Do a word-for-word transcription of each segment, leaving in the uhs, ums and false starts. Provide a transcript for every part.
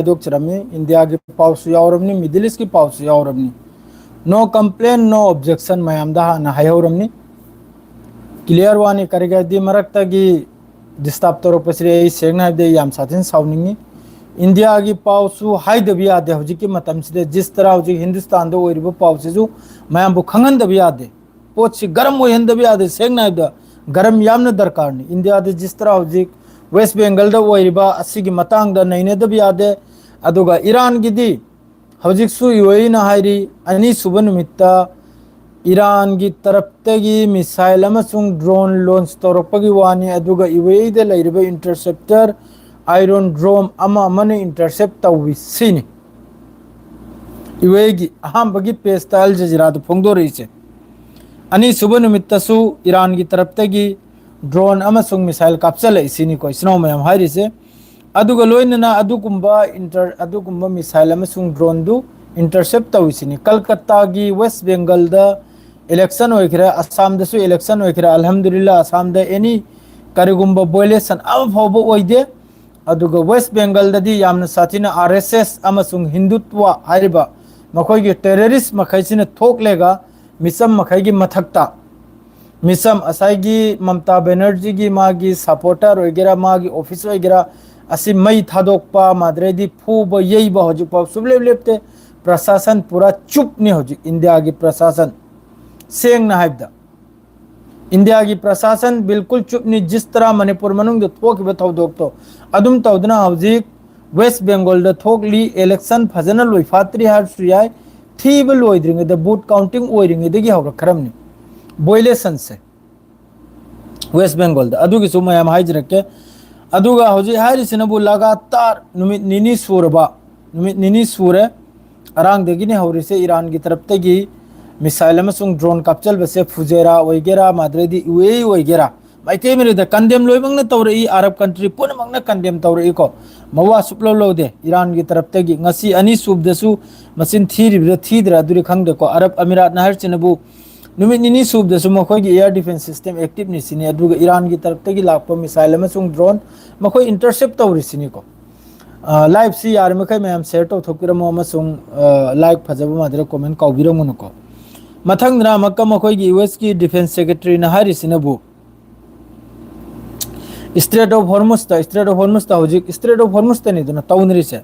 ꯍꯥꯏꯗꯣꯛꯆꯔꯝꯃꯤ, ꯏꯟꯗꯤꯌꯥꯒꯤ ꯄꯥꯎꯁꯨ ꯌꯥꯎꯔꯕꯅꯤ, ꯃꯤꯗꯜ ꯏꯁꯀꯤ ꯄꯥꯎꯁꯨ ꯌꯥꯎꯔꯕꯅꯤ꯫ No complaint, no objection ꯃꯌꯥꯝꯗ ꯍꯥꯟꯅ ꯍꯥꯏꯍꯧꯔꯝꯅꯤ꯫ ꯀ꯭ꯂꯤꯌꯥꯔ ꯋꯥꯅꯤ, ꯀꯔꯤꯒꯗꯤ ꯃꯔꯛꯇꯒꯤ ꯗꯤꯁꯇꯥꯔꯕ ꯇꯧꯔꯛꯄꯁꯤꯗꯤ ꯑꯩ ꯁꯦꯡꯅ ꯍꯥꯏꯕꯗ ꯑꯩ ꯌꯥꯝ ꯁꯥꯊꯤꯅ ꯁꯥꯎꯅꯤꯡꯉꯤ꯫ ꯏꯟꯗꯤꯌꯥꯒꯤ ꯄꯥꯎꯁꯨ ꯍꯥꯏꯗꯕ ꯌꯥꯗꯦ꯫ ꯍꯧꯖꯤꯛꯀꯤ ꯃꯇꯝꯁꯤꯗ ꯖꯤꯁ ꯇꯔꯥ ꯍꯧꯖꯤꯛ ꯍꯤꯟꯗꯨꯁꯇꯥꯟꯗ ꯑꯣꯏꯔꯤꯕ ꯄꯥꯎꯁꯤꯁꯨ ꯃꯌꯥꯝꯕꯨ ꯈꯪꯍꯟꯗꯕ ꯌꯥꯗꯦ꯫ ꯄꯣꯠꯁꯤ ꯒꯔꯝ ꯑꯣꯏꯍꯟꯗꯕ ꯌꯥꯗꯦ꯫ ꯁꯦꯡꯅ ꯍꯥꯏꯕꯗ ꯒꯔꯝ ꯌꯥꯝꯅ ꯗꯔꯀꯥꯔꯅꯤ꯫ ꯏꯟꯗꯤꯌꯥꯗ ꯖꯤꯁ ꯇꯔꯥ ꯍꯧꯖꯤꯛ ꯋꯦꯁ ꯕꯦꯡꯒꯜꯗ ꯑꯣꯏꯔꯤꯕ ꯑꯁꯤꯒꯤ ꯃꯇꯥꯡꯗ ꯅꯩꯅꯗꯕ ꯌꯥꯗꯦ꯫ ꯑꯗꯨꯒ ꯏꯔꯥꯟꯒꯤꯗꯤ ꯍꯧꯖꯤꯛꯁꯨ ꯌꯨ ꯑꯦ ꯏꯅ ꯍꯥꯏꯔꯤ, ꯑꯅꯤꯁꯨꯕ ꯅꯨꯃꯤꯠꯇ ꯏꯔꯥꯟꯒꯤ ꯇꯔꯞꯇꯒꯤ ꯃꯤꯁꯥꯏꯜ ꯑꯃꯁꯨꯡ ꯗ꯭ꯔꯣꯟ ꯂꯣꯟꯆ ꯇꯧꯔꯛꯄꯒꯤ ꯋꯥꯅꯤ, ꯑꯗꯨꯒ ꯌꯨ ꯑꯦ ꯏꯗ ꯂꯩꯔꯤꯕ ꯏꯟꯇꯔꯁꯦꯞꯇꯔ ꯑꯥꯏꯔꯣꯟ ꯗ꯭ꯔꯣꯝ ꯑꯃ ꯑꯃꯅ ꯏꯟꯇꯔꯁꯦꯞ ꯇꯧꯏ ꯁꯤꯅꯤ꯫ ꯌꯨ ꯑꯦꯒꯤ ꯑꯍꯥꯟꯕꯒꯤ ꯄꯦꯖꯇ ꯑꯜ ꯖꯖꯤꯔꯥꯗ ꯐꯣꯡꯗꯣꯔꯛꯏꯁꯦ꯫ ꯑꯅꯤꯁꯨꯕ ꯅꯨꯃꯤꯠꯇꯁꯨ ꯏꯔꯥꯟꯒꯤ ꯇꯔꯞꯇꯒꯤ ꯗ꯭ꯔꯣꯟ ꯑꯃꯁꯨꯡ ꯃꯤꯁꯥꯏꯜ ꯀꯥꯞꯆꯜꯂꯛꯏ ꯁꯤꯅꯤꯀꯣ ꯏꯆꯤꯟ ꯏꯅꯥꯎ ꯃꯌꯥꯝ ꯍꯥꯏꯔꯤꯁꯦ꯫ ꯑꯗꯨꯒ ꯂꯣꯏꯅꯅ ꯑꯗꯨꯒꯨꯝꯕ ꯏꯟꯇꯔ ꯑꯗꯨꯒꯨꯝꯕ ꯃꯤꯁꯥꯏꯜ ꯑꯃꯁꯨꯡ ꯗ꯭ꯔꯣꯟꯗꯨ ꯏꯟꯇꯔꯁꯦꯞ ꯇꯧꯔꯤꯁꯤꯅꯤ꯫ ꯀꯜꯀꯠꯇꯥꯒꯤ ꯋꯦꯁ ꯕꯦꯡꯒꯜꯗ ꯏꯂꯦꯛꯁꯟ ꯑꯣꯏꯈ꯭ꯔꯦ, ꯑꯁꯥꯝꯗꯁꯨ ꯏꯂꯦꯛꯁꯟ ꯑꯣꯏꯈ꯭ꯔꯦ꯫ ꯑꯜꯍꯝꯗꯨꯂꯤꯜꯂꯥ, ꯑꯁꯥꯝꯗ ꯑꯦꯅꯤ ꯀꯔꯤꯒꯨꯝꯕ ꯚꯣꯏꯂꯦꯁꯟ ꯑꯃ ꯐꯥꯎꯕ ꯑꯣꯏꯗꯦ꯫ ꯑꯗꯨꯒ ꯋꯦꯁ ꯕꯦꯡꯒꯜꯗꯗꯤ ꯌꯥꯝꯅ ꯁꯥꯊꯤꯅ ꯑꯥꯔ ꯑꯦꯁ ꯑꯦꯁ ꯑꯃꯁꯨꯡ ꯍꯤꯟꯗꯨꯠꯋ ꯍꯥꯏꯔꯤꯕ ꯃꯈꯣꯏꯒꯤ ꯇꯦꯔꯔꯤꯁ ꯃꯈꯩꯁꯤꯅ ꯊꯣꯛꯂꯒ ꯃꯤꯆꯝ ꯃꯈꯩꯒꯤ ꯃꯊꯛꯇ ꯃꯤꯆꯝ ꯉꯁꯥꯏꯒꯤ ꯃꯝꯇꯥ ꯕꯦꯅꯔꯖꯤꯒꯤ ꯃꯥꯒꯤ ꯁꯄꯣꯔꯇꯔ ꯑꯣꯏꯒꯦꯔꯥ, ꯃꯥꯒꯤ ꯑꯣꯐꯤꯁ ꯑꯣꯏꯒꯦꯔꯥ, ꯑꯁꯤ ꯃꯩ ꯊꯥꯗꯣꯛꯄ, ꯃꯥꯗ꯭ꯔꯩꯗꯤ ꯐꯨꯕ, ꯌꯩꯕ ꯍꯧꯖꯤꯛꯐꯥꯎ ꯁꯨꯡꯂꯦꯞ ꯂꯦꯞꯇꯦ꯫ ꯄ꯭ꯔꯁꯥꯁꯟ ꯄꯨꯔꯥ ꯆꯨꯞꯅꯤ ꯍꯧꯖꯤꯛ ꯏꯟꯗꯤꯌꯥꯒꯤ ꯄ꯭ꯔꯁꯥꯁꯟ꯫ ꯁꯦꯡꯅ ꯍꯥꯏꯕꯗ ꯏꯟꯗꯤꯌꯥꯒꯤ ꯄ꯭ꯔꯁꯥꯁꯟ ꯕꯤꯜꯀꯨꯜ ꯆꯨꯞꯅꯤ꯫ ꯖꯤꯁ ꯇꯔꯥ ꯃꯅꯤꯄꯨꯔ ꯃꯅꯨꯡꯗ ꯊꯣꯛꯈꯤꯕ ꯊꯧꯗꯣꯛꯇꯣ ꯑꯗꯨꯝ ꯇꯧꯗꯅ ꯍꯧꯖꯤꯛ ꯋꯦꯁ ꯕꯦꯡꯒꯣꯜꯗ ꯊꯣꯛꯂꯤ꯫ ꯏꯂꯦꯛꯁꯟ ꯐꯖꯅ ꯂꯣꯏꯐꯥꯠꯇ꯭ꯔꯤ ꯍꯥꯏꯔꯁꯨ ꯌꯥꯏ, ꯊꯤꯕ ꯂꯣꯏꯗ꯭ꯔꯤꯉꯩꯗ, ꯚꯣꯠ ꯀꯥꯎꯟꯇꯤꯡ ꯑꯣꯏꯔꯤꯉꯩꯗꯒꯤ ꯍꯧꯔꯛꯈ꯭ꯔꯕꯅꯤ ꯚꯣꯏꯂꯦꯁꯟꯁꯦ ꯋꯦꯁ ꯕꯦꯡꯒꯣꯜꯗ꯫ ꯑꯗꯨꯒꯤꯁꯨ ꯃꯌꯥꯝ ꯍꯥꯏꯖꯔꯛꯀꯦ꯫ ꯑꯗꯨꯒ ꯍꯧꯖꯤꯛ ꯍꯥꯏꯔꯤꯁꯤꯅꯕꯨ ꯂꯒꯥꯇꯥꯔ ꯅꯨꯃꯤꯠ ꯅꯤꯅꯤ ꯁꯨꯔꯕ, ꯅꯨꯃꯤꯠ ꯅꯤꯅꯤ ꯁꯨꯔꯦ, ꯉꯔꯥꯡꯗꯒꯤꯅꯤ ꯍꯧꯔꯤꯁꯦ꯫ ꯏꯔꯥꯟꯒꯤ ꯇꯔꯞꯇꯒꯤ ꯃꯤꯁꯥꯏꯜ ꯑꯃꯁꯨꯡ ꯗ꯭ꯔꯣꯟ ꯀꯥꯞꯆꯜꯕꯁꯦ ꯐꯨꯖꯦꯔꯥ ꯑꯣꯏꯒꯦꯔꯥ, ꯃꯥꯗ꯭ꯔꯩꯗꯤ ꯌꯨ ꯑꯦ ꯏ ꯑꯣꯏꯒꯦꯔꯥ, ꯃꯥꯏꯀꯩ ꯃꯔꯤꯗ ꯀꯟꯗꯦꯝ ꯂꯣꯏꯅꯃꯛꯅ ꯇꯧꯔꯛꯏ꯫ ꯑꯔꯕ ꯀꯟꯇ꯭ꯔꯤ ꯄꯨꯝꯅꯃꯛꯅ ꯀꯟꯗꯦꯝ ꯇꯧꯔꯛꯏꯀꯣ꯫ ꯃꯋꯥ ꯁꯨꯞꯂꯧ ꯂꯧꯗꯦ ꯏꯔꯥꯟꯒꯤ ꯇꯔꯞꯇꯒꯤ꯫ ꯉꯁꯤ ꯑꯅꯤ ꯁꯨꯕꯗꯁꯨ ꯃꯆꯤꯟ ꯊꯤꯔꯤꯕ꯭ꯔꯥ ꯊꯤꯗ꯭ꯔꯥ ꯑꯗꯨꯗꯤ ꯈꯪꯗꯦꯀꯣ꯫ ꯑꯔꯕ ꯑꯃꯤꯔꯥꯠꯅ ꯍꯥꯏꯔꯤꯁꯤꯅꯕꯨ ꯅꯨꯃꯤꯠ ꯅꯤꯅꯤ ꯁꯨꯕꯗꯁꯨ ꯃꯈꯣꯏꯒꯤ air defence system activeꯅꯤ ꯁꯤꯅꯤ, ꯑꯗꯨꯒ ꯏꯔꯥꯟꯒꯤ ꯇꯔꯞꯇꯒꯤ ꯂꯥꯛꯄ ꯃꯤꯁꯥꯏꯜ ꯑꯃꯁꯨꯡ ꯗ꯭ꯔꯣꯟ ꯃꯈꯣꯏ ꯏꯟꯇꯔꯁꯦꯞ ꯇꯧꯔꯤꯁꯤꯅꯤꯀꯣ꯫ ꯂꯥꯏꯚꯁꯤ ꯌꯥꯔꯤꯃꯈꯩ ꯃꯌꯥꯝ ꯁꯤꯌꯔ ꯇꯧꯊꯣꯛꯄꯤꯔꯝꯃꯣ ꯑꯃꯁꯨꯡ ꯂꯥꯏꯛ ꯐꯖꯕ ꯃꯥꯟꯗ꯭ꯔ ꯀꯣꯃꯦꯟ ꯀꯥꯎꯕꯤꯔꯝꯒꯅꯨꯀꯣ꯫ ꯃꯊꯪꯗꯅ ꯑꯃꯨꯛꯀ ꯃꯈꯣꯏꯒꯤ ꯌꯨ ꯑꯦꯁꯀꯤ ꯗꯤꯐꯦꯟꯁ ꯁꯦꯀ꯭ꯔꯦꯇꯔꯤꯅ ꯍꯥꯏꯔꯤꯁꯤꯅꯕꯨ, ꯏꯁꯇ꯭ꯔꯦꯠ ꯑꯣꯐ ꯍꯣꯔꯃꯨꯁꯇ ꯏꯁꯇ꯭ꯔꯦꯠ ꯑꯣꯐ ꯍꯣꯔꯃꯨꯁꯇ ꯍꯧꯖꯤꯛ ꯏꯁꯇ꯭ꯔꯦꯠ ꯑꯣꯐ ꯍꯣꯔꯃꯨꯁꯇꯅꯤꯗꯅ ꯇꯧꯅꯔꯤꯁꯦ꯫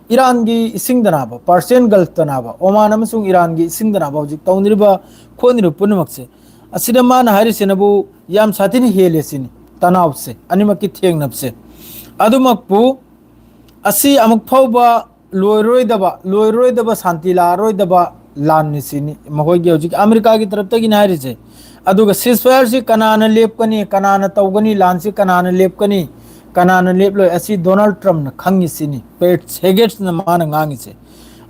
ꯏꯔꯥꯟꯒꯤ ꯏꯁꯤꯡꯗꯅꯥꯕ, ꯄꯥꯔꯁꯤꯌꯟ ꯒꯜꯐꯇꯅꯥꯕ, ꯑꯣꯃꯥꯟ ꯑꯃꯁꯨꯡ ꯏꯔꯥꯟꯒꯤ ꯏꯁꯤꯡꯗꯅꯥꯕ ꯍꯧꯖꯤꯛ ꯇꯧꯅꯔꯤꯕ ꯈꯣꯠꯅꯔꯤꯕ ꯄꯨꯝꯅꯃꯛꯁꯦ, ꯑꯁꯤꯗ ꯃꯥꯅ ꯍꯥꯏꯔꯤꯁꯤꯅꯕꯨ ꯌꯥꯝ ꯁꯥꯊꯤꯅ ꯍꯦꯜꯂꯦ ꯁꯤꯅꯤ꯫ ꯇꯅꯥꯎꯁꯦ, ꯑꯅꯤꯃꯛꯀꯤ ꯊꯦꯡꯅꯕꯁꯦ꯫ ꯑꯗꯨꯃꯛꯄꯨ ꯑꯁꯤ ꯑꯃꯨꯛ ꯐꯥꯎꯕ ꯂꯣꯏꯔꯣꯏꯗꯕ, ꯂꯣꯏꯔꯣꯏꯗꯕ, ꯁꯥꯟꯇꯤ ꯂꯥꯛꯑꯔꯣꯏꯗꯕ ꯂꯥꯟꯅꯤ ꯁꯤꯅꯤ ꯃꯈꯣꯏꯒꯤ ꯍꯧꯖꯤꯛ ꯑꯃꯦꯔꯤꯀꯥꯒꯤ ꯇꯔꯞꯇꯒꯤꯅ ꯍꯥꯏꯔꯤꯁꯦ꯫ ꯑꯗꯨꯒ ceasefire ꯁꯤ ꯀꯅꯥꯅ ꯂꯦꯞꯀꯅꯤ, ꯀꯅꯥꯅ ꯇꯧꯒꯅꯤ, ꯂꯥꯟꯁꯤ ꯀꯅꯥꯅ ꯂꯦꯞꯀꯅꯤ, ꯀꯅꯥꯅ ꯂꯦꯞꯂꯣꯏ, ꯑꯁꯤ ꯗꯣꯅꯥꯜꯗ ꯇ꯭ꯔꯝꯞꯅ ꯈꯪꯉꯤ ꯁꯤꯅꯤ ꯄꯦꯠ ꯍꯦꯒꯦꯠꯁꯅ ꯃꯥꯅ ꯉꯥꯡꯉꯤꯁꯦ꯫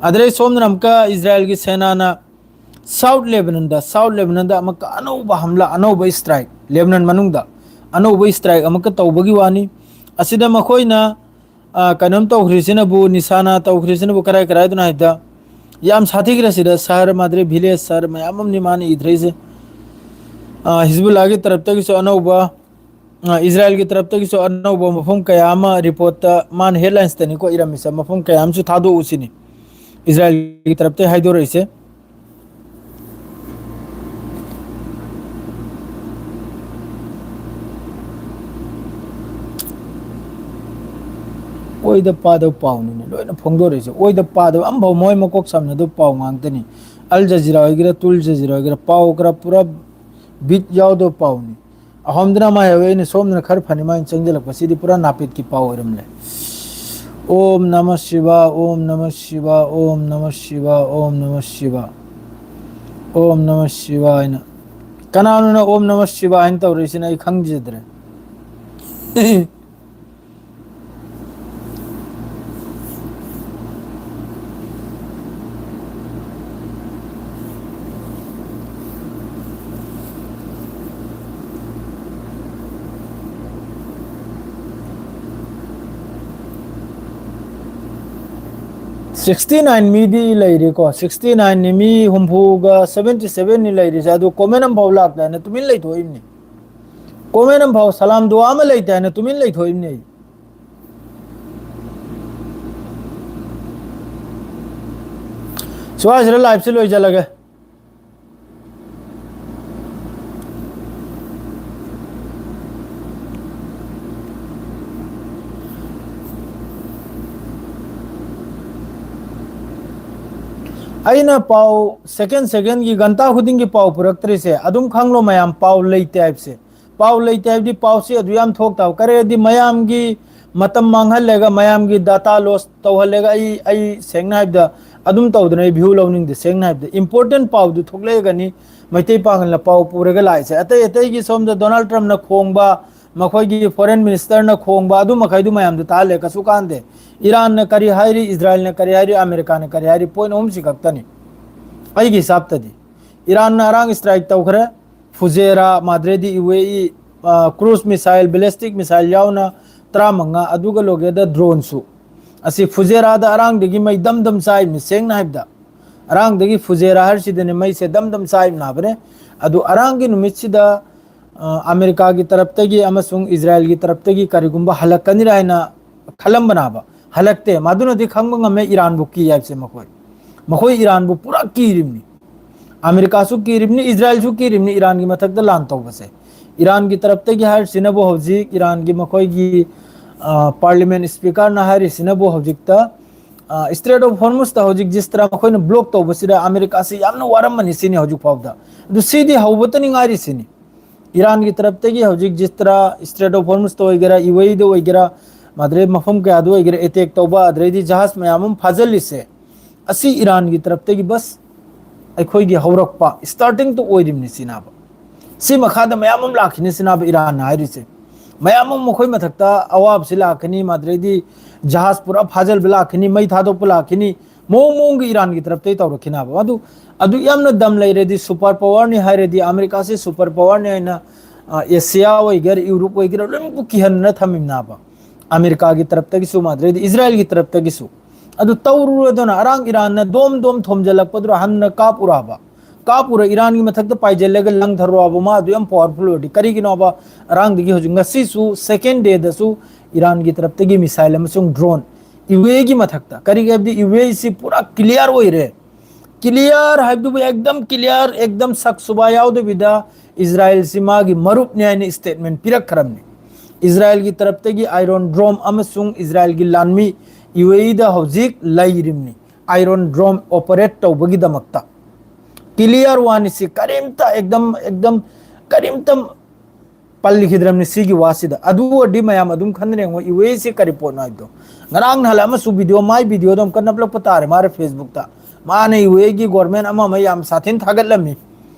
ꯑꯗꯩ ꯁꯣꯝꯗꯅ ꯑꯃꯨꯛꯀ ꯏꯁꯔꯥꯌꯦꯜꯒꯤ ꯁꯦꯅꯥꯅ ꯁꯥꯎꯠ ꯂꯦꯕꯅꯟꯗ, ꯁꯥꯎꯠ ꯂꯦꯕꯅꯟꯗ ꯑꯃꯨꯛꯀ ꯑꯅꯧꯕ ꯍꯝꯂꯥ, ꯑꯅꯧꯕ ꯏꯁꯇ꯭ꯔꯥꯏꯛ, ꯂꯦꯕꯅꯟ ꯃꯅꯨꯡꯗ ꯑꯅꯧꯕ ꯏꯁꯇ꯭ꯔꯥꯏꯛ ꯑꯃꯨꯛꯀ ꯇꯧꯕꯒꯤ ꯋꯥꯅꯤ꯫ ꯑꯁꯤꯗ ꯃꯈꯣꯏꯅ, ꯑ, ꯀꯩꯅꯣꯝ ꯇꯧꯈ꯭ꯔꯤꯁꯤꯅꯕꯨ, ꯅꯤꯁꯥꯅꯥ ꯇꯧꯈ꯭ꯔꯤꯁꯤꯅꯕꯨ ꯀꯔꯥꯏ ꯀꯔꯥꯏꯗꯅꯣ ꯍꯥꯏꯕꯗ, ꯌꯥꯝ ꯁꯥꯊꯤꯈ꯭ꯔꯦ ꯁꯤꯗ, ꯁꯍꯔ ꯃꯥꯗ꯭ꯔꯦ, ꯚꯤꯂꯦꯖ, ꯁꯍꯔ ꯃꯌꯥꯝ ꯑꯃꯅꯤ ꯃꯥꯅ ꯏꯊ꯭ꯔꯛꯏꯁꯦ꯫ ꯑ, ꯍꯤꯖꯕꯨꯜꯂꯥꯒꯤ ꯇꯔꯞꯇꯒꯤꯁꯨ ꯑꯅꯧꯕ, ꯑ, ꯏꯁꯔꯥꯌꯦꯜꯒꯤ ꯇꯔꯞꯇꯒꯤꯁꯨ ꯑꯅꯧꯕ ꯃꯐꯝ ꯀꯌꯥ ꯑꯃ ꯔꯤꯄꯣꯔꯠꯇ ꯃꯥꯅ ꯍꯦꯗꯂꯥꯏꯟꯁꯇꯅꯤꯀꯣ ꯏꯔꯝꯃꯤꯁꯦ, ꯃꯐꯝ ꯀꯌꯥ ꯑꯃꯁꯨ ꯊꯥꯗꯣꯛꯎ ꯁꯤꯅꯤ ꯏꯁꯔꯥꯌꯦꯜꯒꯤ ꯇꯔꯞꯇꯒꯤ ꯍꯥꯏꯗꯣꯔꯛꯏꯁꯦ꯫ ꯑꯣꯏꯗ ꯄꯥꯗꯕ ꯄꯥꯎꯅꯤꯅꯦ ꯂꯣꯏꯅ ꯐꯣꯡꯗꯣꯔꯛꯏꯁꯦ꯫ ꯑꯣꯏꯗ ꯄꯥꯗꯕ ꯑꯝꯐꯥꯎ ꯃꯣꯏ ꯃꯀꯣꯛ ꯁꯝꯅꯗꯕ ꯄꯥꯎ ꯉꯥꯛꯇꯅꯤ꯫ ꯑꯜ ꯖꯖꯤꯔꯥ ꯑꯣꯏꯒꯦꯔꯥ, ꯇꯨꯜ ꯖꯖꯤꯔꯥ ꯑꯣꯏꯒꯦꯔꯥ, ꯄꯥꯎ ꯈꯔ ꯄꯨꯔꯥ ꯕꯤꯠ ꯌꯥꯎꯗꯕ ꯄꯥꯎꯅꯤ꯫ ꯑꯍꯣꯝꯗꯅ ꯃꯥ ꯍꯥꯏꯍꯧꯋꯦ, ꯑꯩꯅ ꯁꯣꯝꯗꯅ ꯈꯔ ꯐꯅꯤ ꯃꯥꯏꯅ ꯆꯪꯁꯤꯜꯂꯛꯄ꯫ ꯁꯤꯗꯤ ꯄꯨꯔꯥ ꯅꯥꯄꯦꯠꯀꯤ ꯄꯥꯎ ꯑꯣꯏꯔꯝꯂꯦ꯫ ꯑꯣꯝ ꯅꯃ ꯁꯤꯕ, ꯑꯣꯝ ꯅꯃ ꯁꯤꯕ, ꯑꯣꯝ ꯅꯃ ꯁꯤꯕ, ꯑꯣꯝ ꯅꯃ ꯁꯤꯕ, ꯑꯣꯝ ꯅꯃ ꯁꯤꯕ ꯍꯥꯏꯅ꯫ ꯀꯅꯥꯅꯣꯅ ꯑꯣꯝ ꯅꯃ ꯁꯤꯕ ꯍꯥꯏꯅ ꯇꯧꯔꯛꯏꯁꯤꯅ ꯑꯩ ꯈꯪꯖꯗ꯭ꯔꯦ꯫ Sixty nine ꯃꯤꯗꯤ ꯂꯩꯔꯤꯀꯣ, sixty nine ꯅꯤ, ꯃꯤ ꯍꯨꯝꯐꯨꯒ seventy seven ꯅꯤ ꯂꯩꯔꯤꯁꯦ, ꯑꯗꯨ ꯀꯣꯃꯦꯟ ꯑꯃꯐꯥꯎ ꯂꯥꯛꯇꯦ ꯍꯥꯏꯅ ꯇꯨꯃꯤꯟ ꯂꯩꯊꯣꯛꯏꯕꯅꯤ꯫ ꯀꯣꯃꯦꯟ ꯑꯃꯐꯥꯎ, ꯁꯂꯥꯝ ꯗꯨꯋꯥ ꯑꯃ ꯂꯩꯇꯦ ꯍꯥꯏꯅ ꯇꯨꯃꯤꯟ ꯂꯩꯊꯣꯛꯏꯕꯅꯤ꯫ ꯁ꯭ꯋꯥꯏꯁꯤꯗ live ꯁꯤ ꯂꯣꯏꯁꯤꯜꯂꯒꯦ꯫ ꯑꯩꯅ ꯄꯥꯎ second second ꯒꯤ, ꯘꯟꯇꯥ ꯈꯨꯗꯤꯡꯒꯤ ꯄꯥꯎ ꯄꯨꯔꯛꯇ꯭ꯔꯤꯁꯦ ꯑꯗꯨꯝ ꯈꯪꯂꯣ ꯃꯌꯥꯝ, ꯄꯥꯎ ꯂꯩꯇꯦ ꯍꯥꯏꯕꯁꯦ꯫ ꯄꯥꯎ ꯂꯩꯇꯦ ꯍꯥꯏꯕꯗꯤ ꯄꯥꯎꯁꯤ ꯑꯗꯨ ꯌꯥꯝ ꯊꯣꯛꯇꯕ, ꯀꯔꯤꯗꯤ ꯃꯌꯥꯝꯒꯤ ꯃꯇꯝ ꯃꯥꯡꯍꯜꯂꯒ, ꯃꯌꯥꯝꯒꯤ data loss ꯇꯧꯍꯜꯂꯒ, ꯑꯩ, ꯑꯩ ꯁꯦꯡꯅ ꯍꯥꯏꯕꯗ ꯑꯗꯨꯝ ꯇꯧꯗꯅ ꯑꯩ view ꯂꯧꯅꯤꯡꯗꯦ꯫ ꯁꯦꯡꯅ ꯍꯥꯏꯕꯗ important ꯄꯥꯎꯗꯨ ꯊꯣꯛꯂꯛꯑꯒꯅꯤ ꯃꯩꯇꯩ ꯄꯥꯉꯜꯅ ꯄꯥꯎ ꯄꯨꯔꯒ ꯂꯥꯛꯏꯁꯦ꯫ ꯑꯇꯩ ꯑꯇꯩꯒꯤ ꯁꯣꯝꯗ Donald Trump ꯅ ꯈꯣꯡꯕ, ꯃꯈꯣꯏꯒꯤ foreign minister ꯅ ꯈꯣꯡꯕ, ꯑꯗꯨ ꯃꯈꯩꯗꯨ ꯃꯌꯥꯝꯗꯨ ꯇꯥꯍꯜꯂꯦ, ꯀꯩꯁꯨ ꯀꯥꯟꯗꯦ꯫ ꯏꯔꯥꯟꯅ ꯀꯔꯤ ꯍꯥꯏꯔꯤ, ꯏꯖꯔꯥꯏꯜꯅ ꯀꯔꯤ ꯍꯥꯏꯔꯤ, ꯑꯃꯦꯔꯤꯀꯥꯅ ꯀꯔꯤ ꯍꯥꯏꯔꯤ, point ꯑꯍꯨꯝꯁꯤ ꯈꯛꯇꯅꯤ ꯑꯩꯒꯤ ꯍꯤꯁꯥꯕꯇꯗꯤ꯫ ꯏꯔꯥꯟꯅ ꯑꯔꯥꯡ strike ꯇꯧꯈ꯭ꯔꯦ, ꯐꯨꯖꯦꯔꯥ, ꯃꯥꯗ꯭ꯔꯦꯗꯤ ꯏꯋꯦ ꯏ, ꯑ, cruise missile, ballistic missile ꯌꯥꯎꯅ ꯇꯔꯥꯃꯉꯥ, ꯑꯗꯨꯒ ꯂꯣꯏꯒꯦꯗ drone ꯁꯨ꯫ ꯑꯁꯤ ꯐꯨꯖꯦꯔꯥꯗ ꯑꯔꯥꯡꯗꯒꯤ ꯃꯩ ꯗꯝ ꯗꯝ ꯆꯥꯏꯕꯅꯤ, ꯁꯦꯡꯅ ꯍꯥꯏꯕꯗ꯫ ꯑꯔꯥꯡꯗꯒꯤ ꯐꯨꯖꯦꯔꯥ ꯍꯥꯏꯔꯤꯁꯤꯗꯅꯦ ꯃꯩꯁꯦ ꯗꯝ ꯗꯝ ꯆꯥꯏꯕꯅꯥꯕꯅꯦ꯫ ꯑꯗꯨ ꯑꯔꯥꯡꯒꯤ ꯅꯨꯃꯤꯠꯁꯤꯗ, ꯑ, ꯑꯃꯦꯔꯤꯀꯥꯒꯤ ꯇꯔꯞꯇꯒꯤ ꯑꯃꯁꯨꯡ ꯏꯖꯔꯥꯏꯜꯒꯤ ꯇꯔꯞꯇꯒꯤ ꯀꯔꯤꯒꯨꯝꯕ ꯍꯜꯂꯛꯀꯅꯤꯔꯥ ꯍꯥꯏꯅ ꯈꯜꯂꯝꯕꯅꯥꯕ꯫ ꯍꯜꯂꯛꯇꯦ꯫ ꯃꯗꯨꯅꯗꯤ ꯈꯪꯕ ꯉꯝꯃꯦ ꯏꯔꯥꯟꯕꯨ ꯀꯤ ꯍꯥꯏꯕꯁꯦ ꯃꯈꯣꯏ꯫ ꯃꯈꯣꯏ ꯏꯔꯥꯟꯕꯨ ꯄꯨꯔꯥ ꯀꯤꯔꯤꯕꯅꯤ꯫ ꯑꯃꯦꯔꯤꯀꯥꯁꯨ ꯀꯤꯔꯤꯕꯅꯤ, ꯏꯖꯔꯥꯏꯜꯁꯨ ꯀꯤꯔꯤꯕꯅꯤ ꯏꯔꯥꯟꯒꯤ ꯃꯊꯛꯇ ꯂꯥꯟ ꯇꯧꯕꯁꯦ꯫ ꯏꯔꯥꯟꯒꯤ ꯇꯔꯞꯇꯒꯤ ꯍꯥꯏꯔꯤꯁꯤꯅꯕꯨ ꯍꯧꯖꯤꯛ ꯏꯔꯥꯟꯒꯤ ꯃꯈꯣꯏꯒꯤ, ꯑ, parliament speaker ꯅ ꯍꯥꯏꯔꯤꯁꯤꯅꯕꯨ ꯍꯧꯖꯤꯛꯇ, ꯑ, Strait of Hormuz ꯇ ꯍꯧꯖꯤꯛ ꯖꯤꯁꯇ꯭ꯔꯥ ꯃꯈꯣꯏꯅ block ꯇꯧꯕꯁꯤꯗ ꯑꯃꯦꯔꯤꯀꯥꯁꯤ ꯌꯥꯝꯅ ꯋꯥꯔꯝꯃꯅꯤ ꯁꯤꯅꯤ ꯍꯧꯖꯤꯛ ꯐꯥꯎꯕꯗ꯫ ꯑꯗꯨ ꯁꯤꯗꯤ ꯍꯧꯕꯇꯅꯤ ꯉꯥꯏꯔꯤꯁꯤꯅꯤ꯫ ꯏꯔꯥꯟꯒꯤ ꯇꯔꯞꯇꯒꯤ ꯍꯧꯖꯤꯛ ꯖꯤꯁꯇ꯭ꯔꯥ, Strait of Hormuz ꯇ ꯑꯣꯏꯒꯦꯔꯥ, ꯏꯋꯦꯏꯗ ꯑꯣꯏꯒꯦꯔꯥ, ꯃꯥꯗ꯭ꯔꯦ ꯃꯐꯝ ꯀꯌꯥꯗ ꯑꯣꯏꯒꯦꯔꯥ attack ꯇꯧꯕ, ꯑꯗꯨꯗꯩꯗꯤ ꯖꯍꯥꯖ ꯃꯌꯥꯝ ꯑꯃ ꯐꯥꯖꯤꯜꯂꯤꯁꯦ, ꯑꯁꯤ ꯏꯔꯥꯟꯒꯤ ꯇꯔꯞꯇꯒꯤ ꯕꯁ ꯑꯩꯈꯣꯏꯒꯤ ꯍꯧꯔꯛꯄ starting ꯇ ꯑꯣꯏꯔꯤꯕꯅꯤ ꯁꯤꯅꯥꯕ꯫ ꯁꯤ ꯃꯈꯥꯗ ꯃꯌꯥꯝ ꯑꯃ ꯂꯥꯛꯈꯤꯅꯤ ꯁꯤꯅꯥꯕ ꯏꯔꯥꯟꯅ ꯍꯥꯏꯔꯤꯁꯦ꯫ ꯃꯌꯥꯝ ꯑꯃ ꯃꯈꯣꯏ ꯃꯊꯛꯇ ꯑꯋꯥꯕꯁꯤ ꯂꯥꯛꯀꯅꯤ, ꯃꯥꯗ꯭ꯔꯦꯗꯤ ꯖꯍꯥꯖ ꯄꯨꯔꯥ ꯐꯥꯖꯤꯜꯕ ꯂꯥꯛꯀꯅꯤ, ꯃꯩ ꯊꯥꯗꯣꯛꯄ ꯂꯥꯛꯀꯅꯤ, ꯃꯑꯣꯡ ꯃꯑꯣꯡꯒꯤ ꯏꯔꯥꯟꯒꯤ ꯇꯔꯞꯇꯒꯤ ꯇꯧꯔꯛꯈꯤꯅꯕ꯫ ꯑꯗꯨ, ꯑꯗꯨ ꯌꯥꯝꯅ ꯗꯝ ꯂꯩꯔꯗꯤ, super power ꯅꯤ ꯍꯥꯏꯔꯗꯤ, ꯑꯃꯦꯔꯤꯀꯥꯁꯤ super power ꯅꯤ ꯍꯥꯏꯅ, ꯑ, ꯑꯦꯁꯤꯌꯥ ꯑꯣꯏꯒꯦꯔꯥ, ꯌꯨꯔꯣꯞ ꯑꯣꯏꯒꯦꯔꯥ, ꯂꯣꯏꯅꯃꯛꯄꯨ ꯀꯤꯍꯟꯅ ꯊꯝꯃꯤꯕꯅꯥꯕ꯫ ꯑꯃꯦꯔꯤꯀꯥꯒꯤ ꯇꯔꯞꯇꯒꯤꯁꯨ, ꯃꯥꯗ꯭ꯔꯦꯗꯤ ꯏꯖꯔꯥꯏꯜꯒꯤ ꯇꯔꯞꯇꯒꯤꯁꯨ꯫ ꯑꯗꯨ ꯇꯧꯔꯨꯔꯗꯅ ꯑꯔꯥꯡ ꯏꯔꯥꯟꯅ ꯗꯣꯝ ꯗꯣꯝ ꯊꯣꯝꯖꯤꯜꯂꯛꯄꯗꯨꯗ ꯍꯟꯅ ꯀꯥꯞꯄꯨꯔꯕ꯫ ꯀꯥꯞꯄꯨꯔ ꯏꯔꯥꯟꯒꯤ ꯃꯊꯛꯇ ꯄꯥꯏꯖꯤꯜꯂꯒ ꯂꯪꯊꯔꯨꯔꯕ, ꯃꯥ ꯑꯗꯨ ꯌꯥꯝ powerful ꯑꯣꯏꯔꯗꯤ꯫ ꯀꯔꯤꯒꯤꯅꯣꯕ? ꯑꯔꯥꯡꯗꯒꯤ ꯍꯧꯖꯤꯛ ꯉꯁꯤꯁꯨ second day ꯗꯁꯨ ꯏꯔꯥꯟꯒꯤ ꯇꯔꯞꯇꯒꯤ missile ꯑꯃꯁꯨꯡ drone ꯏꯋꯦꯒꯤ ꯃꯊꯛꯇ, ꯀꯔꯤꯒꯤ ꯍꯥꯏꯕꯗꯤ ꯏꯋꯦꯁꯤ ꯄꯨꯔꯥ clear ꯑꯣꯏꯔꯦ꯫ ꯀ꯭ꯂꯤꯌꯥꯔ ꯍꯥꯏꯕꯗꯨꯕꯨ ꯑꯦꯛꯗꯝ ꯀ꯭ꯂꯤꯌꯥꯔ, ꯑꯦꯛꯗꯝ ꯁꯛ ꯁꯨꯕꯥ ꯌꯥꯎꯗꯕꯤꯗ ꯏꯁꯔꯥꯏꯜꯁꯤ ꯃꯥꯒꯤ ꯃꯔꯨꯞꯅꯤ ꯍꯥꯏꯅ ꯁ꯭ꯇꯦꯠꯃꯦꯟ ꯄꯤꯔꯛꯈ꯭ꯔꯕꯅꯤ꯫ ꯏꯁꯔꯥꯏꯜꯒꯤ ꯇꯔꯞꯇꯒꯤ ꯑꯥꯏꯔꯣꯟ ꯗ꯭ꯔꯣꯝ ꯑꯃꯁꯨꯡ ꯏꯁꯔꯥꯏꯜꯒꯤ ꯂꯥꯟꯃꯤ ꯌꯨ ꯑꯦ ꯏꯗ ꯍꯧꯖꯤꯛ ꯂꯩꯔꯤꯕꯅꯤ, ꯑꯥꯏꯔꯣꯟ ꯗ꯭ꯔꯣꯝ ꯑꯣꯄꯔꯦꯠ ꯇꯧꯕꯒꯤꯗꯃꯛꯇ꯫ ꯀ꯭ꯂꯤꯌꯥꯔ ꯋꯥꯅꯤ ꯁꯤ, ꯀꯔꯤꯝꯇ ꯑꯦꯛꯗꯝ ꯑꯦꯛꯗꯝ ꯀꯔꯤꯝꯇ ꯄꯜꯈꯤꯗ꯭ꯔꯕꯅꯤ ꯁꯤꯒꯤ ꯋꯥꯁꯤꯗ꯫ ꯑꯗꯨ ꯑꯣꯏꯔꯗꯤ ꯃꯌꯥꯝ ꯑꯗꯨꯝ ꯈꯟꯅꯔꯦ, ꯌꯦꯡꯉꯣ, ꯌꯨ ꯑꯦ ꯁꯤ ꯀꯔꯤ ꯄꯣꯠꯅꯣ ꯍꯥꯏꯕꯗꯣ꯫ ꯉꯔꯥꯡ ꯅꯍꯥꯟ ꯑꯃꯁꯨ ꯚꯤꯗꯤꯑꯣ, ꯃꯥꯏ ꯚꯤꯗꯤꯑꯣꯗꯣ ꯑꯃꯨꯛꯀ ꯅꯞꯂꯛꯄ ꯇꯥꯔꯦ ꯃꯥꯅ ꯐꯦꯁꯕꯨꯛꯇ꯫ ꯃꯥꯅ ꯌꯨ ꯑꯦꯒꯤ ꯒꯣꯔꯃꯦꯟ ꯑꯃ ꯑꯃ ꯌꯥꯝ ꯁꯥꯊꯤꯅ ꯊꯥꯒꯠꯂꯝꯃꯤ꯫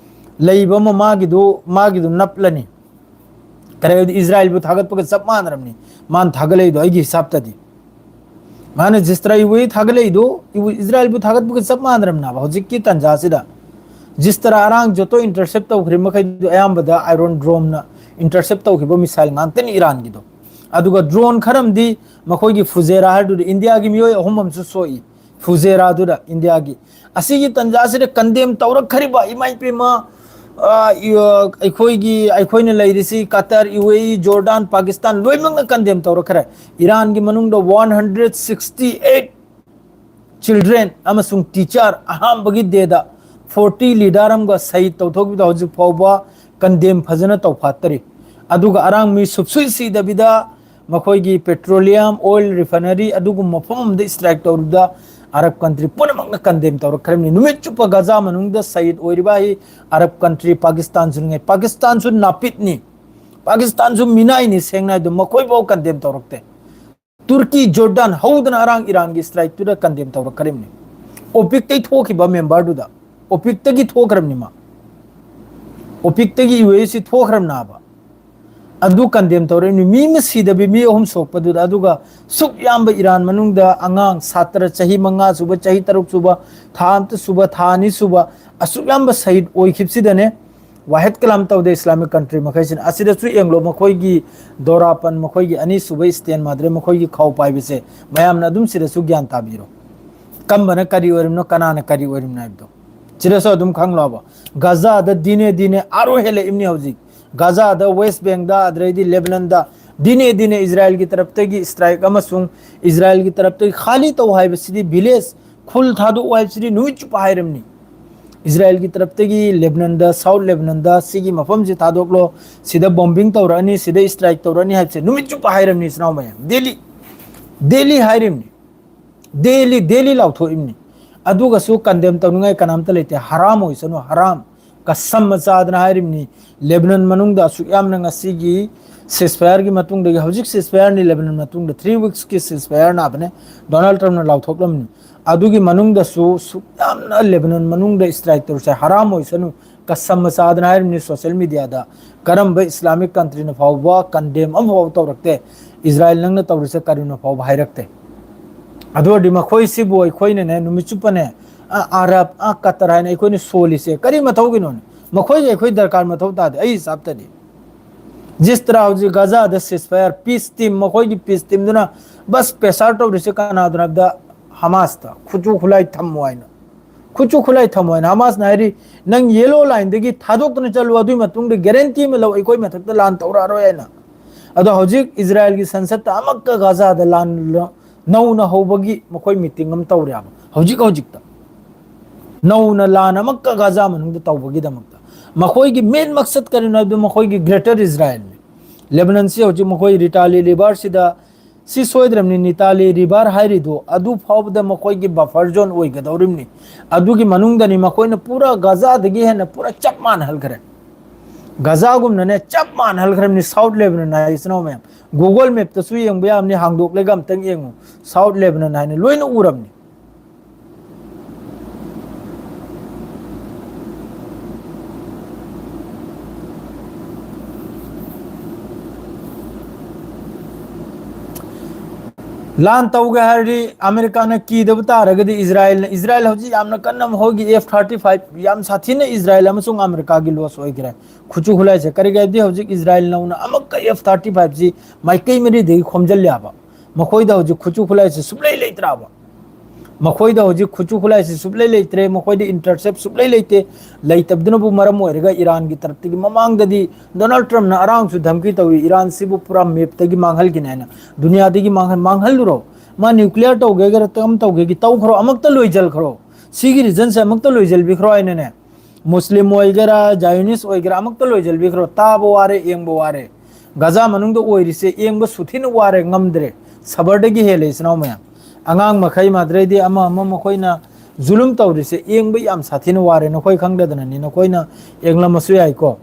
ꯂꯩꯕ ꯑꯃ ꯃꯥꯒꯤꯗꯨ, ꯃꯥꯒꯤꯗꯨ ꯅꯞꯂꯅꯤ꯫ ꯀꯔꯤ ꯍꯥꯏꯕꯗꯤ ꯏꯁꯔꯥꯏꯜꯕꯨ ꯊꯥꯒꯠꯄꯒ ꯆꯞ ꯃꯥꯟꯅꯔꯕꯅꯤ ꯃꯥꯅ ꯊꯥꯒꯠꯂꯛꯏꯗꯣ ꯑꯩꯒꯤ ꯍꯤꯁꯥꯞꯇꯗꯤ꯫ ꯃꯥꯅ ꯖꯤꯁꯇꯔꯥ ꯌꯨ ꯑꯦ ꯊꯥꯒꯠꯂꯛꯏꯗꯣ ꯏꯕꯨ-, ꯏꯁꯔꯥꯏꯜꯕꯨ ꯊꯥꯒꯠꯄꯒ ꯆꯞ ꯃꯥꯟꯅꯔꯕꯅꯦꯕ ꯍꯧꯖꯤꯛꯀꯤ ꯇꯥꯟꯖꯥꯁꯤꯗ꯫ ꯖꯤꯁꯇꯔꯥ ꯑꯔꯥꯡ ꯖꯣꯇꯣ ꯏꯟꯇꯔꯁꯦꯞ ꯇꯧꯈ꯭ꯔꯤꯕ ꯃꯈꯩꯗꯨ ꯑꯌꯥꯝꯕꯗ ꯑꯥꯏꯔꯣꯟ ꯗ꯭ꯔꯣꯝꯅ ꯏꯟꯇꯔꯁꯦꯞ ꯇꯧꯈꯤꯕ ꯃꯤꯁꯥꯏꯜ ꯉꯥꯛꯇꯅꯤ ꯏꯔꯥꯟꯒꯤꯗꯣ꯫ ꯑꯗꯨꯒ ꯗ꯭ꯔꯣꯟ ꯈꯔ ꯑꯃꯗꯤ ꯃꯈꯣꯏꯒꯤ ꯐꯨꯖꯦꯔꯥ ꯍꯥꯏꯗꯨꯗ ꯏꯟꯗꯤꯌꯥꯒꯤ ꯃꯤꯑꯣꯏ ꯑꯍꯨꯝ ꯑꯃꯁꯨ ꯁꯣꯛꯏ꯫ ꯐꯨꯖꯦꯔꯥꯗꯨꯗ ꯏꯟꯗꯤꯌꯥꯒꯤ꯫ ꯑꯁꯤꯒꯤ ꯇꯥꯟꯖꯥꯁꯤꯗ ꯀꯟꯗꯦꯝ ꯇꯧꯔꯛꯈ꯭ꯔꯤꯕ ꯏꯃꯥ ꯏꯄꯦꯝꯃ, ꯑ, ꯏ-, ꯑ, ꯑꯩꯈꯣꯏꯒꯤ, ꯑꯩꯈꯣꯏꯅ ꯂꯩꯔꯤꯁꯤ ꯀꯇꯔ, ꯌꯨ ꯑꯦ ꯏ, ꯖꯣꯔꯗꯥꯟ, ꯄꯥꯀꯤꯁꯇꯥꯟ ꯂꯣꯏꯅꯃꯛꯅ ꯀꯟꯗꯦꯝ ꯇꯧꯔꯛꯈ꯭ꯔꯦ꯫ ꯏꯔꯥꯟꯒꯤ ꯃꯅꯨꯡꯗ one hundred sixty eight children ꯑꯃꯁꯨꯡ ꯇꯤꯆꯔ ꯑꯍꯥꯟꯕꯒꯤ ꯗꯦꯗ ꯐꯣꯔꯇꯤ ꯂꯤꯗꯔ ꯑꯃꯒ ꯁꯍꯤꯗ ꯇꯧꯊꯣꯛꯈꯤꯕꯗ ꯍꯧꯖꯤꯛ ꯐꯥꯎꯕ ꯀꯟꯗꯦꯝ ꯐꯖꯅ ꯇꯧꯐꯥꯠꯇꯔꯤ꯫ ꯑꯗꯨꯒ ꯑꯔꯥꯡ ꯃꯤ ꯁꯨꯞꯁꯨꯏ ꯁꯤꯗꯕꯤꯗ ꯃꯈꯣꯏꯒꯤ ꯄꯦꯇ꯭ꯔꯣꯂꯤꯌꯝ ꯑꯣꯏꯜ ꯔꯤꯐꯥꯏꯅꯔꯤ ꯑꯗꯨꯒꯨꯝꯕ ꯃꯐꯝ ꯑꯃꯗ ꯁ꯭ꯇ꯭ꯔꯥꯏꯛ ꯇꯧꯔꯨꯕꯗ ꯑꯔꯕ ꯀꯟꯇ꯭ꯔꯤ ꯄꯨꯝꯅꯃꯛꯅ ꯀꯟꯗꯦꯝ ꯇꯧꯔꯛꯈ꯭ꯔꯕꯅꯤ꯫ ꯅꯨꯃꯤꯠ ꯆꯨꯞꯄ ꯒꯖꯥ ꯃꯅꯨꯡꯗ ꯁꯍꯤꯗ ꯑꯣꯏꯔꯤꯕ ꯑꯩ ꯑꯔꯕ ꯀꯟꯇ꯭ꯔꯤ ꯄꯥꯀꯤꯁꯇꯥꯟꯁꯨ ꯅꯤꯡꯉꯦ꯫ ꯄꯥꯀꯤꯁꯇꯥꯟꯁꯨ ꯅꯥꯄꯤꯠꯅꯤ, ꯄꯥꯀꯤꯁꯇꯥꯟꯁꯨ ꯃꯤꯅꯥꯏꯅꯤ, ꯁꯦꯡꯅ ꯍꯥꯏꯗꯣ ꯃꯈꯣꯏꯐꯥꯎ ꯀꯟꯗꯦꯝ ꯇꯧꯔꯛꯇꯦ꯫ ꯇꯨꯔꯀꯤ, ꯖꯣꯔꯗꯥꯟ ꯍꯧꯗꯅ ꯑꯔꯥꯡ ꯏꯔꯥꯟꯒꯤ ꯁ꯭ꯇ꯭ꯔꯥꯏꯛꯇꯨꯗ ꯀꯟꯗꯦꯝ ꯇꯧꯔꯛꯈ꯭ꯔꯤꯕꯅꯤ꯫ ꯑꯣꯄꯤꯛꯇꯒꯤ ꯊꯣꯛꯈꯤꯕ ꯃꯦꯝꯕꯔꯗꯨꯗ, ꯑꯣꯄꯤꯛꯇꯒꯤ ꯊꯣꯛꯈ꯭ꯔꯕꯅꯤ ꯃꯥ꯫ ꯑꯣꯄꯤꯛꯇꯒꯤ ꯌꯨ ꯑꯦ ꯁꯤ ꯊꯣꯛꯈ꯭ꯔꯕꯅꯦꯕ꯫ ꯑꯗꯨ ꯀꯟꯗꯦꯝ ꯇꯧꯔꯛꯏꯕꯅꯤ꯫ ꯃꯤ ꯑꯃ ꯁꯤꯗꯕꯤ ꯃꯤ ꯑꯍꯨꯝ ꯁꯣꯛꯄꯗꯨꯗ꯫ ꯑꯗꯨꯒ ꯁꯨꯛ ꯌꯥꯝꯕ ꯏꯔꯥꯟ ꯃꯅꯨꯡꯗ ꯑꯉꯥꯡ ꯁꯥꯇ꯭ꯔ ꯆꯍꯤ ꯃꯉꯥ ꯁꯨꯕ, ꯆꯍꯤ ꯇꯔꯨꯛ ꯁꯨꯕ, ꯊꯥ ꯑꯃꯇ ꯁꯨꯕ, ꯊꯥ ꯑꯅꯤ ꯁꯨꯕ, ꯑꯁꯨꯛ ꯌꯥꯝꯕ ꯁꯍꯤꯗ ꯑꯣꯏꯈꯤꯕꯁꯤꯗꯅꯦ, ꯋꯥꯍꯦꯠ ꯀꯂꯥꯝ ꯇꯧꯗꯦ ꯏꯁꯂꯥꯃꯤꯛ ꯀꯟꯇ꯭ꯔꯤ ꯃꯈꯩꯁꯤꯅ꯫ ꯑꯁꯤꯗꯁꯨ ꯌꯦꯡꯂꯣ, ꯃꯈꯣꯏꯒꯤ ꯗꯣꯔꯥꯄꯟ, ꯃꯈꯣꯏꯒꯤ ꯑꯅꯤꯁꯨꯕ ꯏꯁꯇꯦꯟ ꯃꯥꯗ꯭ꯔꯦ, ꯃꯈꯣꯏꯒꯤ ꯈꯥꯎ ꯄꯥꯏꯕꯁꯦ ꯃꯌꯥꯝꯅ ꯑꯗꯨꯝ ꯁꯤꯗꯁꯨ ꯒ꯭ꯌꯥꯟ ꯇꯥꯕꯤꯔꯣ꯫ ꯀꯝꯕꯅ ꯀꯔꯤ ꯑꯣꯏꯔꯤꯕꯅꯣ, ꯀꯅꯥꯅ ꯀꯔꯤ ꯑꯣꯏꯔꯤꯕꯅꯣ ꯍꯥꯏꯕꯗꯣ꯫ ꯁꯤꯗꯁꯨ ꯑꯗꯨꯝ ꯈꯪꯂꯣꯕ꯫ ꯒꯖꯥꯗ ꯗꯤꯅꯦ ꯗꯤꯅꯦ ꯑꯥꯔꯣ ꯍꯦꯜꯂꯛꯏꯕꯅꯤ ꯍꯧꯖꯤꯛ꯫ ꯒꯖꯥꯗ, ꯋꯦꯁ ꯕꯦꯡꯗ, ꯑꯗꯩꯗꯤ ꯂꯦꯕꯅꯟꯗ ꯗꯤꯅꯦ ꯗꯤꯅꯦ ꯏꯁꯔꯥꯏꯜꯒꯤ ꯇꯔꯞꯇꯒꯤ ꯁ꯭ꯇ꯭ꯔꯥꯏꯛ ꯑꯃꯁꯨꯡ ꯏꯁꯔꯥꯏꯜꯒꯤ ꯇꯔꯞꯇꯒꯤ ꯈꯥꯂꯤ ꯇꯧ ꯍꯥꯏꯕꯁꯤꯗꯤ ꯚꯤꯂꯦꯖ full ꯊꯥꯗꯣꯛꯑꯣ ꯍꯥꯏꯕꯁꯤꯗꯤ ꯅꯨꯃꯤꯠ ꯆꯨꯞꯄ ꯍꯥꯏꯔꯝꯅꯤ꯫ ꯏꯁꯔꯥꯌꯦꯜꯒꯤ ꯇꯔꯞꯇꯒꯤ ꯂꯦꯕꯅꯟꯗ, ꯁꯥꯎꯠ ꯂꯦꯕꯅꯟꯗ ꯁꯤꯒꯤ ꯃꯐꯝꯁꯤ ꯊꯥꯗꯣꯛꯂꯣ, ꯁꯤꯗ ꯕꯣꯝꯕꯤꯡ ꯇꯧꯔꯛꯑꯅꯤ, ꯁꯤꯗ ꯏꯁꯇ꯭ꯔꯥꯏꯛ ꯇꯧꯔꯛꯑꯅꯤ ꯍꯥꯏꯕꯁꯦ ꯅꯨꯃꯤꯠ ꯆꯨꯞꯄ ꯍꯥꯏꯔꯝꯅꯤ, ꯏꯆꯤꯟ ꯏꯅꯥꯎ ꯃꯌꯥꯝ꯫ ꯗꯦꯂꯤ, ꯗꯦꯂꯤ ꯍꯥꯏꯔꯤꯕꯅꯤ꯫ ꯗꯦꯂꯤ, ꯗꯦꯂꯤ ꯂꯥꯎꯊꯣꯛꯏꯕꯅꯤ꯫ ꯑꯗꯨꯒꯁꯨ ꯀꯟꯗꯦꯝ ꯇꯧꯅꯤꯡꯉꯥꯏ ꯀꯅꯥꯝꯇ ꯂꯩꯇꯦ꯫ ꯍꯔꯥꯝ ꯑꯣꯏꯁꯅꯨ, ꯍꯔꯥꯝ꯫ ꯀꯁꯝ ꯃꯆꯥꯗꯅ ꯍꯥꯏꯔꯤꯕꯅꯤ꯫ ꯂꯦꯕꯅꯟ ꯃꯅꯨꯡꯗ ꯑꯁꯨꯛ ꯌꯥꯝꯅ ꯉꯁꯤꯒꯤ ceasefire ꯒꯤ ꯃꯇꯨꯡꯗꯒꯤ, ꯍꯧꯖꯤꯛ ceasefire ꯅꯤ ꯂꯦꯕꯅꯟ ꯃꯇꯨꯡꯗ, three weeks ꯀꯤ ceasefire ꯅꯥꯕꯅꯦ꯫ ꯗꯣꯅꯥꯜꯗ ꯇ꯭ꯔꯝꯞꯅ ꯂꯥꯎꯊꯣꯛꯂꯝꯃꯤ꯫ ꯑꯗꯨꯒꯤ ꯃꯅꯨꯡꯗꯁꯨ ꯁꯨꯛ ꯌꯥꯝꯅ ꯂꯦꯕꯅꯟ ꯃꯅꯨꯡꯗ ꯏꯁꯇ꯭ꯔꯥꯏꯛ ꯇꯧꯔꯤꯁꯦ ꯍꯔꯥꯝ ꯑꯣꯏꯁꯅꯨ꯫ ꯀꯁꯝ ꯃꯆꯥꯗꯅ ꯍꯥꯏꯔꯤꯕꯅꯤ ꯁꯣꯁꯦꯜ ꯃꯤꯗꯤꯌꯥꯗ꯫ ꯀꯔꯝꯕ ꯏꯁꯂꯥꯃꯤꯛ ꯀꯟꯇ꯭ꯔꯤꯅ ꯐꯥꯎꯕ ꯀꯟꯗꯦꯝ ꯑꯃꯐꯥꯎ ꯇꯧꯔꯛꯇꯦ꯫ ꯏꯁꯔꯥꯌꯦꯜ ꯅꯪꯅ ꯇꯧꯔꯤꯁꯦ ꯀꯔꯤꯅꯣ ꯐꯥꯎꯕ ꯍꯥꯏꯔꯛꯇꯦ꯫ ꯑꯗꯨ ꯑꯣꯏꯔꯗꯤ ꯃꯈꯣꯏꯁꯤꯕꯨ ꯑꯩꯈꯣꯏꯅꯅꯦ ꯅꯨꯃꯤꯠ ꯆꯨꯞꯄꯅꯦ, ꯑ, ꯑꯔꯕ, ꯑ, ꯀꯇꯔ ꯍꯥꯏꯅ ꯑꯩꯈꯣꯏꯅ ꯁꯣꯜꯂꯤꯁꯦ ꯀꯔꯤ ꯃꯊꯧꯒꯤꯅꯣꯅꯦ? ꯃꯈꯣꯏꯒꯤ ꯑꯩꯈꯣꯏ ꯗꯔꯀꯥꯔ ꯃꯊꯧ ꯇꯥꯗꯦ ꯑꯩ ꯍꯤꯁꯥꯕꯇꯗꯤ꯫ ꯖꯤꯁ ꯇꯔꯥ ꯍꯧꯖꯤꯛ ꯒꯖꯥꯗ ceasefire, peace team, ꯃꯈꯣꯏꯒꯤ peace team ꯗꯨꯅ ꯕꯁ pressure ꯇꯧꯔꯤꯁꯦ ꯀꯅꯥꯗꯅꯣ ꯍꯥꯏꯕꯗ ꯍꯃꯥꯁꯇ, ꯈꯨꯠꯁꯨ ꯈꯨꯠꯂꯥꯏ ꯊꯝꯃꯣ ꯍꯥꯏꯅ꯫ ꯈꯨꯠꯁꯨ ꯈꯨꯠꯂꯥꯏ ꯊꯝꯃꯣ ꯍꯥꯏꯅ ꯍꯃꯥꯁꯅ ꯍꯥꯏꯔꯤ, "ꯅꯪ yellow line ꯗꯒꯤ ꯊꯥꯗꯣꯛꯇꯨꯅ ꯆꯠꯂꯨ, ꯑꯗꯨꯒꯤ ꯃꯇꯨꯡꯗ guarantee ꯑꯃ ꯂꯧ, ꯑꯩꯈꯣꯏ ꯃꯊꯛꯇ ꯂꯥꯟ ꯇꯧꯔꯛꯑꯔꯣꯏ" ꯍꯥꯏꯅ꯫ ꯑꯗꯣ ꯍꯧꯖꯤꯛ ꯏꯁꯔꯥꯌꯦꯜꯒꯤ ꯁꯪꯁꯠꯇ ꯑꯃꯛꯀ ꯒꯖꯥꯗ ꯂꯥꯟ ꯅꯧꯅ ꯍꯧꯕꯒꯤ ꯃꯈꯣꯏ meeting ꯑꯃ ꯇꯧꯔꯦꯕ ꯍꯧꯖꯤꯛ ꯍꯧꯖꯤꯛꯇ꯫ ꯅꯧꯅ ꯂꯥꯟ ꯑꯃꯛꯀ ꯒꯖꯥ ꯃꯅꯨꯡꯗ ꯇꯧꯕꯒꯤꯗꯃꯛꯇ꯫ ꯃꯈꯣꯏꯒꯤ main ꯃꯛꯁꯠ ꯀꯔꯤꯅꯣ ꯍꯥꯏꯕꯗ ꯃꯈꯣꯏꯒꯤ Greater Israel ꯅꯤ꯫ ꯂꯦꯕꯅꯟꯁꯤ ꯍꯧꯖꯤꯛ ꯃꯈꯣꯏ ꯔꯤꯇꯥꯂꯤ ꯔꯤꯚꯔꯁꯤꯗ ꯁꯤ ꯁꯣꯏꯗ꯭ꯔꯕꯅꯤ, ꯅꯤꯇꯥꯂꯤ ꯔꯤꯚꯔ ꯍꯥꯏꯔꯤꯗꯨ ꯑꯗꯨ ꯐꯥꯎꯕꯗ ꯃꯈꯣꯏꯒꯤ buffer zone ꯑꯣꯏꯒꯗꯧꯔꯤꯕꯅꯤ꯫ ꯑꯗꯨꯒꯤ ꯃꯅꯨꯡꯗꯅꯤ ꯃꯈꯣꯏꯅ ꯄꯨꯔꯥ ꯒꯖꯥꯗꯒꯤ ꯍꯦꯟꯅ ꯄꯨꯔꯥ ꯆꯞ ꯃꯥꯟꯅꯍꯟꯈ꯭ꯔꯦ꯫ ꯒꯖꯥꯒꯨꯝꯅꯅꯦ ꯆꯞ ꯃꯥꯟꯅꯍꯟꯈ꯭ꯔꯕꯅꯤ ꯁꯥꯎꯠ ꯂꯦꯕꯅꯟ ꯍꯥꯏ, ꯏꯆꯤꯟ ꯏꯅꯥꯎ ꯃꯌꯥꯝ꯫ Google map ꯇꯁꯨ ꯌꯦꯡꯕ ꯌꯥꯕꯅꯤ, ꯍꯥꯡꯗꯣꯛꯂꯒ ꯑꯝꯇꯪ ꯌꯦꯡꯉꯨ꯫ ꯁꯥꯎꯠ ꯂꯦꯕꯅꯟ ꯍꯥꯏꯅ ꯂꯣꯏꯅ ꯎꯔꯕꯅꯤ꯫ ꯂꯥꯟ ꯇꯧꯒꯦ ꯍꯥꯏꯔꯗꯤ ꯑꯃꯦꯔꯤꯀꯥꯅ ꯀꯤꯗꯕ ꯇꯥꯔꯒꯗꯤ ꯏꯁꯔꯥꯌꯦꯜꯅ, ꯏꯁꯔꯥꯌꯦꯜ ꯍꯧꯖꯤꯛ ꯌꯥꯝꯅ ꯀꯟꯅ ꯃꯈꯣꯏꯒꯤ F thirty five ꯌꯥꯝ ꯁꯥꯊꯤꯅ ꯏꯁꯔꯥꯌꯦꯜ ꯑꯃꯁꯨꯡ ꯑꯃꯦꯔꯤꯀꯥꯒꯤ loss ꯑꯣꯏꯈ꯭ꯔꯦ꯫ ꯈꯨꯠꯁꯨ ꯈꯨꯠꯂꯥꯏꯁꯦ ꯀꯔꯤꯒꯤ ꯍꯥꯏꯕꯗꯤ ꯍꯧꯖꯤꯛ ꯏꯁꯔꯥꯌꯦꯜ ꯅꯧꯅ ꯑꯃꯨꯛꯀ F thirty five ꯁꯤ ꯃꯥꯏꯀꯩ ꯃꯔꯤꯗꯒꯤ ꯈꯣꯝꯖꯤꯜꯂꯦꯕ꯫ ꯃꯈꯣꯏꯗ ꯍꯧꯖꯤꯛ ꯈꯨꯠꯁꯨ ꯈꯨꯠꯂꯥꯏꯁꯦ ꯁꯨꯡꯂꯩ ꯂꯩꯇ꯭ꯔꯕ꯫ ꯃꯈꯣꯏꯗ ꯍꯧꯖꯤꯛ ꯈꯨꯠꯁꯨ ꯈꯨꯠꯂꯥꯏꯁꯤ ꯁꯨꯡꯂꯩ ꯂꯩꯇ꯭ꯔꯦ, ꯃꯈꯣꯏꯗ intercept ꯁꯨꯡꯂꯩ ꯂꯩꯇꯦ꯫ ꯂꯩꯇꯕꯗꯨꯅꯕꯨ ꯃꯔꯝ ꯑꯣꯏꯔꯒ ꯏꯔꯥꯟꯒꯤ ꯇꯔꯞꯇꯒꯤ ꯃꯃꯥꯡꯗꯗꯤ ꯗꯣꯅꯥꯜꯗ ꯇ꯭ꯔꯝꯞꯅ ꯑꯔꯥꯡꯁꯨ ꯙꯝꯀꯤ ꯇꯧꯏ, ꯏꯔꯥꯟꯁꯤꯕꯨ ꯄꯨꯔꯥ map ꯇꯒꯤ ꯃꯥꯡꯍꯜꯒꯅꯤ ꯍꯥꯏꯅ꯫ ꯗꯨꯅꯤꯌꯥꯗꯒꯤ ꯃꯥꯡꯍꯟ-, ꯃꯥꯡꯍꯜꯂꯨꯔꯣ꯫ ꯃꯥ ꯅ꯭ꯌꯨꯀ꯭ꯂꯤꯌꯔ ꯇꯧꯒꯦꯒꯦꯔꯥ, ꯀꯔꯝ ꯇꯧꯒꯦꯒꯦ ꯇꯧꯈ꯭ꯔꯣ, ꯑꯃꯨꯛꯇ ꯂꯣꯏꯁꯤꯜꯈ꯭ꯔꯣ, ꯁꯤꯒꯤ ꯔꯤꯖꯟꯁꯦ ꯑꯃꯨꯛꯇ ꯂꯣꯏꯁꯤꯜꯕꯤꯈ꯭ꯔꯣ ꯍꯥꯏꯅꯅꯦ꯫ ꯃꯨꯁꯂꯤꯝ ꯑꯣꯏꯒꯦꯔꯥ, ꯖꯥꯏꯌꯣꯅꯤꯁ ꯑꯣꯏꯒꯦꯔꯥ, ꯑꯃꯨꯛꯇ ꯂꯣꯏꯁꯤꯜꯕꯤꯈ꯭ꯔꯣ꯫ ꯇꯥꯕ ꯋꯥꯔꯦ, ꯌꯦꯡꯕ ꯋꯥꯔꯦ꯫ ꯒꯖꯥ ꯃꯅꯨꯡꯗ ꯑꯣꯏꯔꯤꯁꯦ ꯌꯦꯡꯕ ꯁꯨꯊꯤꯅ ꯋꯥꯔꯦ, ꯉꯝꯗ꯭ꯔꯦ꯫ ꯁꯕꯔꯗꯒꯤ ꯍꯦꯜꯂꯦ, ꯏꯆꯤꯟ ꯏꯅꯥꯎ ꯃꯌꯥꯝ꯫ ꯑꯉꯥꯡ ꯃꯈꯩ, ꯃꯥꯗ꯭ꯔꯩꯗꯤ ꯑꯃ ꯑꯃ, ꯃꯈꯣꯏꯅ ꯖꯨꯂꯨꯝ ꯇꯧꯔꯤꯁꯦ ꯌꯦꯡꯕ ꯌꯥꯝ ꯁꯥꯊꯤꯅ ꯋꯥꯔꯦ꯫ ꯅꯈꯣꯏ ꯈꯪꯗꯗꯅꯅꯤ, ꯅꯈꯣꯏꯅ ꯌꯦꯡꯂꯝꯃꯁꯨ ꯌꯥꯏꯀꯣ꯫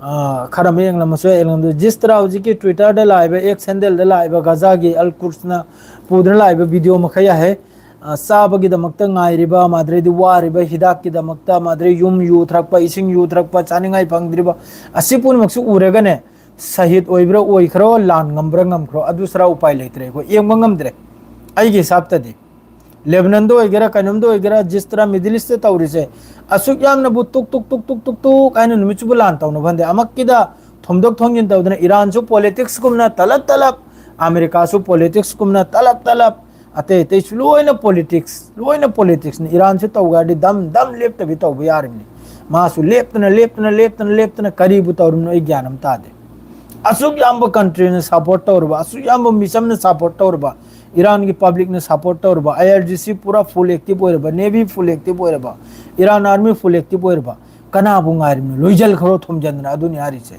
ꯑꯥ, ꯈꯔ ꯑꯃ ꯌꯦꯡꯂꯝꯃꯁꯨ ꯌꯥꯏ, ꯌꯦꯡꯂꯝꯗ ꯖꯤꯁ ꯇꯔꯥ ꯍꯧꯖꯤꯛꯀꯤ Twitter-ꯗ ꯂꯥꯛꯏꯕ, X handle-ꯗ ꯂꯥꯛꯏꯕ ꯒꯖꯥꯒꯤ ꯑꯜ ꯀꯨꯔꯁꯅ ꯄꯨꯗꯨꯅ ꯂꯥꯛꯏꯕ video ꯃꯈꯩ ꯌꯥꯍꯦ꯫ ꯑ, ꯆꯥꯕꯒꯤꯗꯃꯛꯇ ꯉꯥꯏꯔꯤꯕ, ꯃꯥꯗ꯭ꯔꯩꯗꯤ ꯋꯥꯔꯤꯕ, ꯍꯤꯗꯥꯛꯀꯤꯗꯃꯛꯇ, ꯃꯥꯗ꯭ꯔꯩ ꯌꯨꯝ ꯌꯨ ꯊꯛꯄ, ꯏꯁꯤꯡ ꯌꯨ ꯊꯛꯄ, ꯆꯥꯅꯤꯡꯉꯥꯏ ꯐꯪꯗ꯭ꯔꯤꯕ, ꯑꯁꯤ ꯄꯨꯝꯅꯃꯛꯁꯨ ꯎꯔꯒꯅꯦ, ꯁꯍꯤꯗ ꯑꯣꯏꯕ꯭ꯔꯥ ꯑꯣꯏꯈ꯭ꯔꯣ, ꯂꯥꯟ ꯉꯝꯕ꯭ꯔꯥ ꯉꯝꯈ꯭ꯔꯣ, ꯑꯗꯨ ꯁꯔꯥ ꯎꯄꯥꯏ ꯂꯩꯇ꯭ꯔꯦ꯫ ꯑꯩꯈꯣꯏ ꯌꯦꯡꯕ ꯉꯝꯗ꯭ꯔꯦ꯫ ꯑꯩꯒꯤ ꯍꯤꯁꯥꯕꯇꯗꯤ ꯂꯦꯕꯅꯟꯗ ꯑꯣꯏꯒꯦꯔꯥ, ꯀꯩꯅꯣꯝꯗ ꯑꯣꯏꯒꯦꯔꯥ, ꯖꯤꯁ ꯇꯔꯥ Middle East-ꯇ ꯇꯧꯔꯤꯁꯦ, ꯑꯁꯨꯛ ꯌꯥꯝꯅꯕꯨ ꯇꯨꯛ ꯇꯨꯛ ꯇꯨꯛ ꯇꯨꯛ ꯇꯨꯛ ꯇꯨꯛ ꯍꯥꯏꯅ ꯅꯨꯃꯤꯠ ꯆꯨꯞꯄ ꯂꯥꯟ ꯇꯧꯅꯕ ꯍꯟꯗꯦ꯫ ꯑꯃꯛꯀꯤꯗ ꯊꯣꯝꯗꯣꯛ ꯊꯣꯝꯖꯤꯟ ꯇꯧꯗꯅ ꯏꯔꯥꯟꯁꯨ politics-ꯀꯨꯝꯅ ꯇꯂꯞ ꯇꯂꯞ, ꯑꯃꯦꯔꯤꯀꯥꯁꯨ politics-ꯀꯨꯝꯅ ꯇꯂꯞ ꯇꯂꯞ, ꯑꯇꯩ ꯑꯇꯩꯁꯨ ꯂꯣꯏꯅ politics, ꯂꯣꯏꯅ politics-ꯅꯤ꯫ ꯏꯔꯥꯟꯁꯨ ꯇꯧꯒꯦ ꯍꯥꯏꯔꯗꯤ ꯗꯝ ꯗꯝ ꯂꯦꯞꯇꯕꯤ ꯇꯧꯕ ꯌꯥꯔꯤꯕꯅꯤ꯫ ꯃꯥꯁꯨ ꯂꯦꯞꯇꯅ, ꯂꯦꯞꯇꯅ, ꯂꯦꯞꯇꯅ, ꯂꯦꯞꯇꯅ ꯀꯔꯤꯕꯨ ꯇꯧꯔꯤꯕꯅꯣ ꯑꯩ ꯒ꯭ꯌꯥꯟ ꯑꯃ ꯇꯥꯗꯦ꯫ ꯑꯁꯨꯛ ꯌꯥꯝꯕ country-ꯅ support ꯇꯧꯔꯕ, ꯑꯁꯨꯛ ꯌꯥꯝꯕ ꯃꯤꯆꯝꯅ support ꯇꯧꯔꯕ, ꯏꯔꯥꯟꯒꯤ public-ꯅ support ꯇꯧꯔꯕ, I R G C ꯄꯨꯔꯥ full active ꯑꯣꯏꯔꯕ, Navy full active ꯑꯣꯏꯔꯕ, Iran Army full active ꯑꯣꯏꯔꯕ, ꯀꯅꯥꯕꯨ ꯉꯥꯏꯔꯤꯕꯅꯣ? ꯂꯣꯏꯖꯜꯈ꯭ꯔꯣ ꯊꯣꯝꯖꯟꯗꯅ, ꯑꯗꯨꯅꯤ ꯍꯥꯏꯔꯤꯁꯦ꯫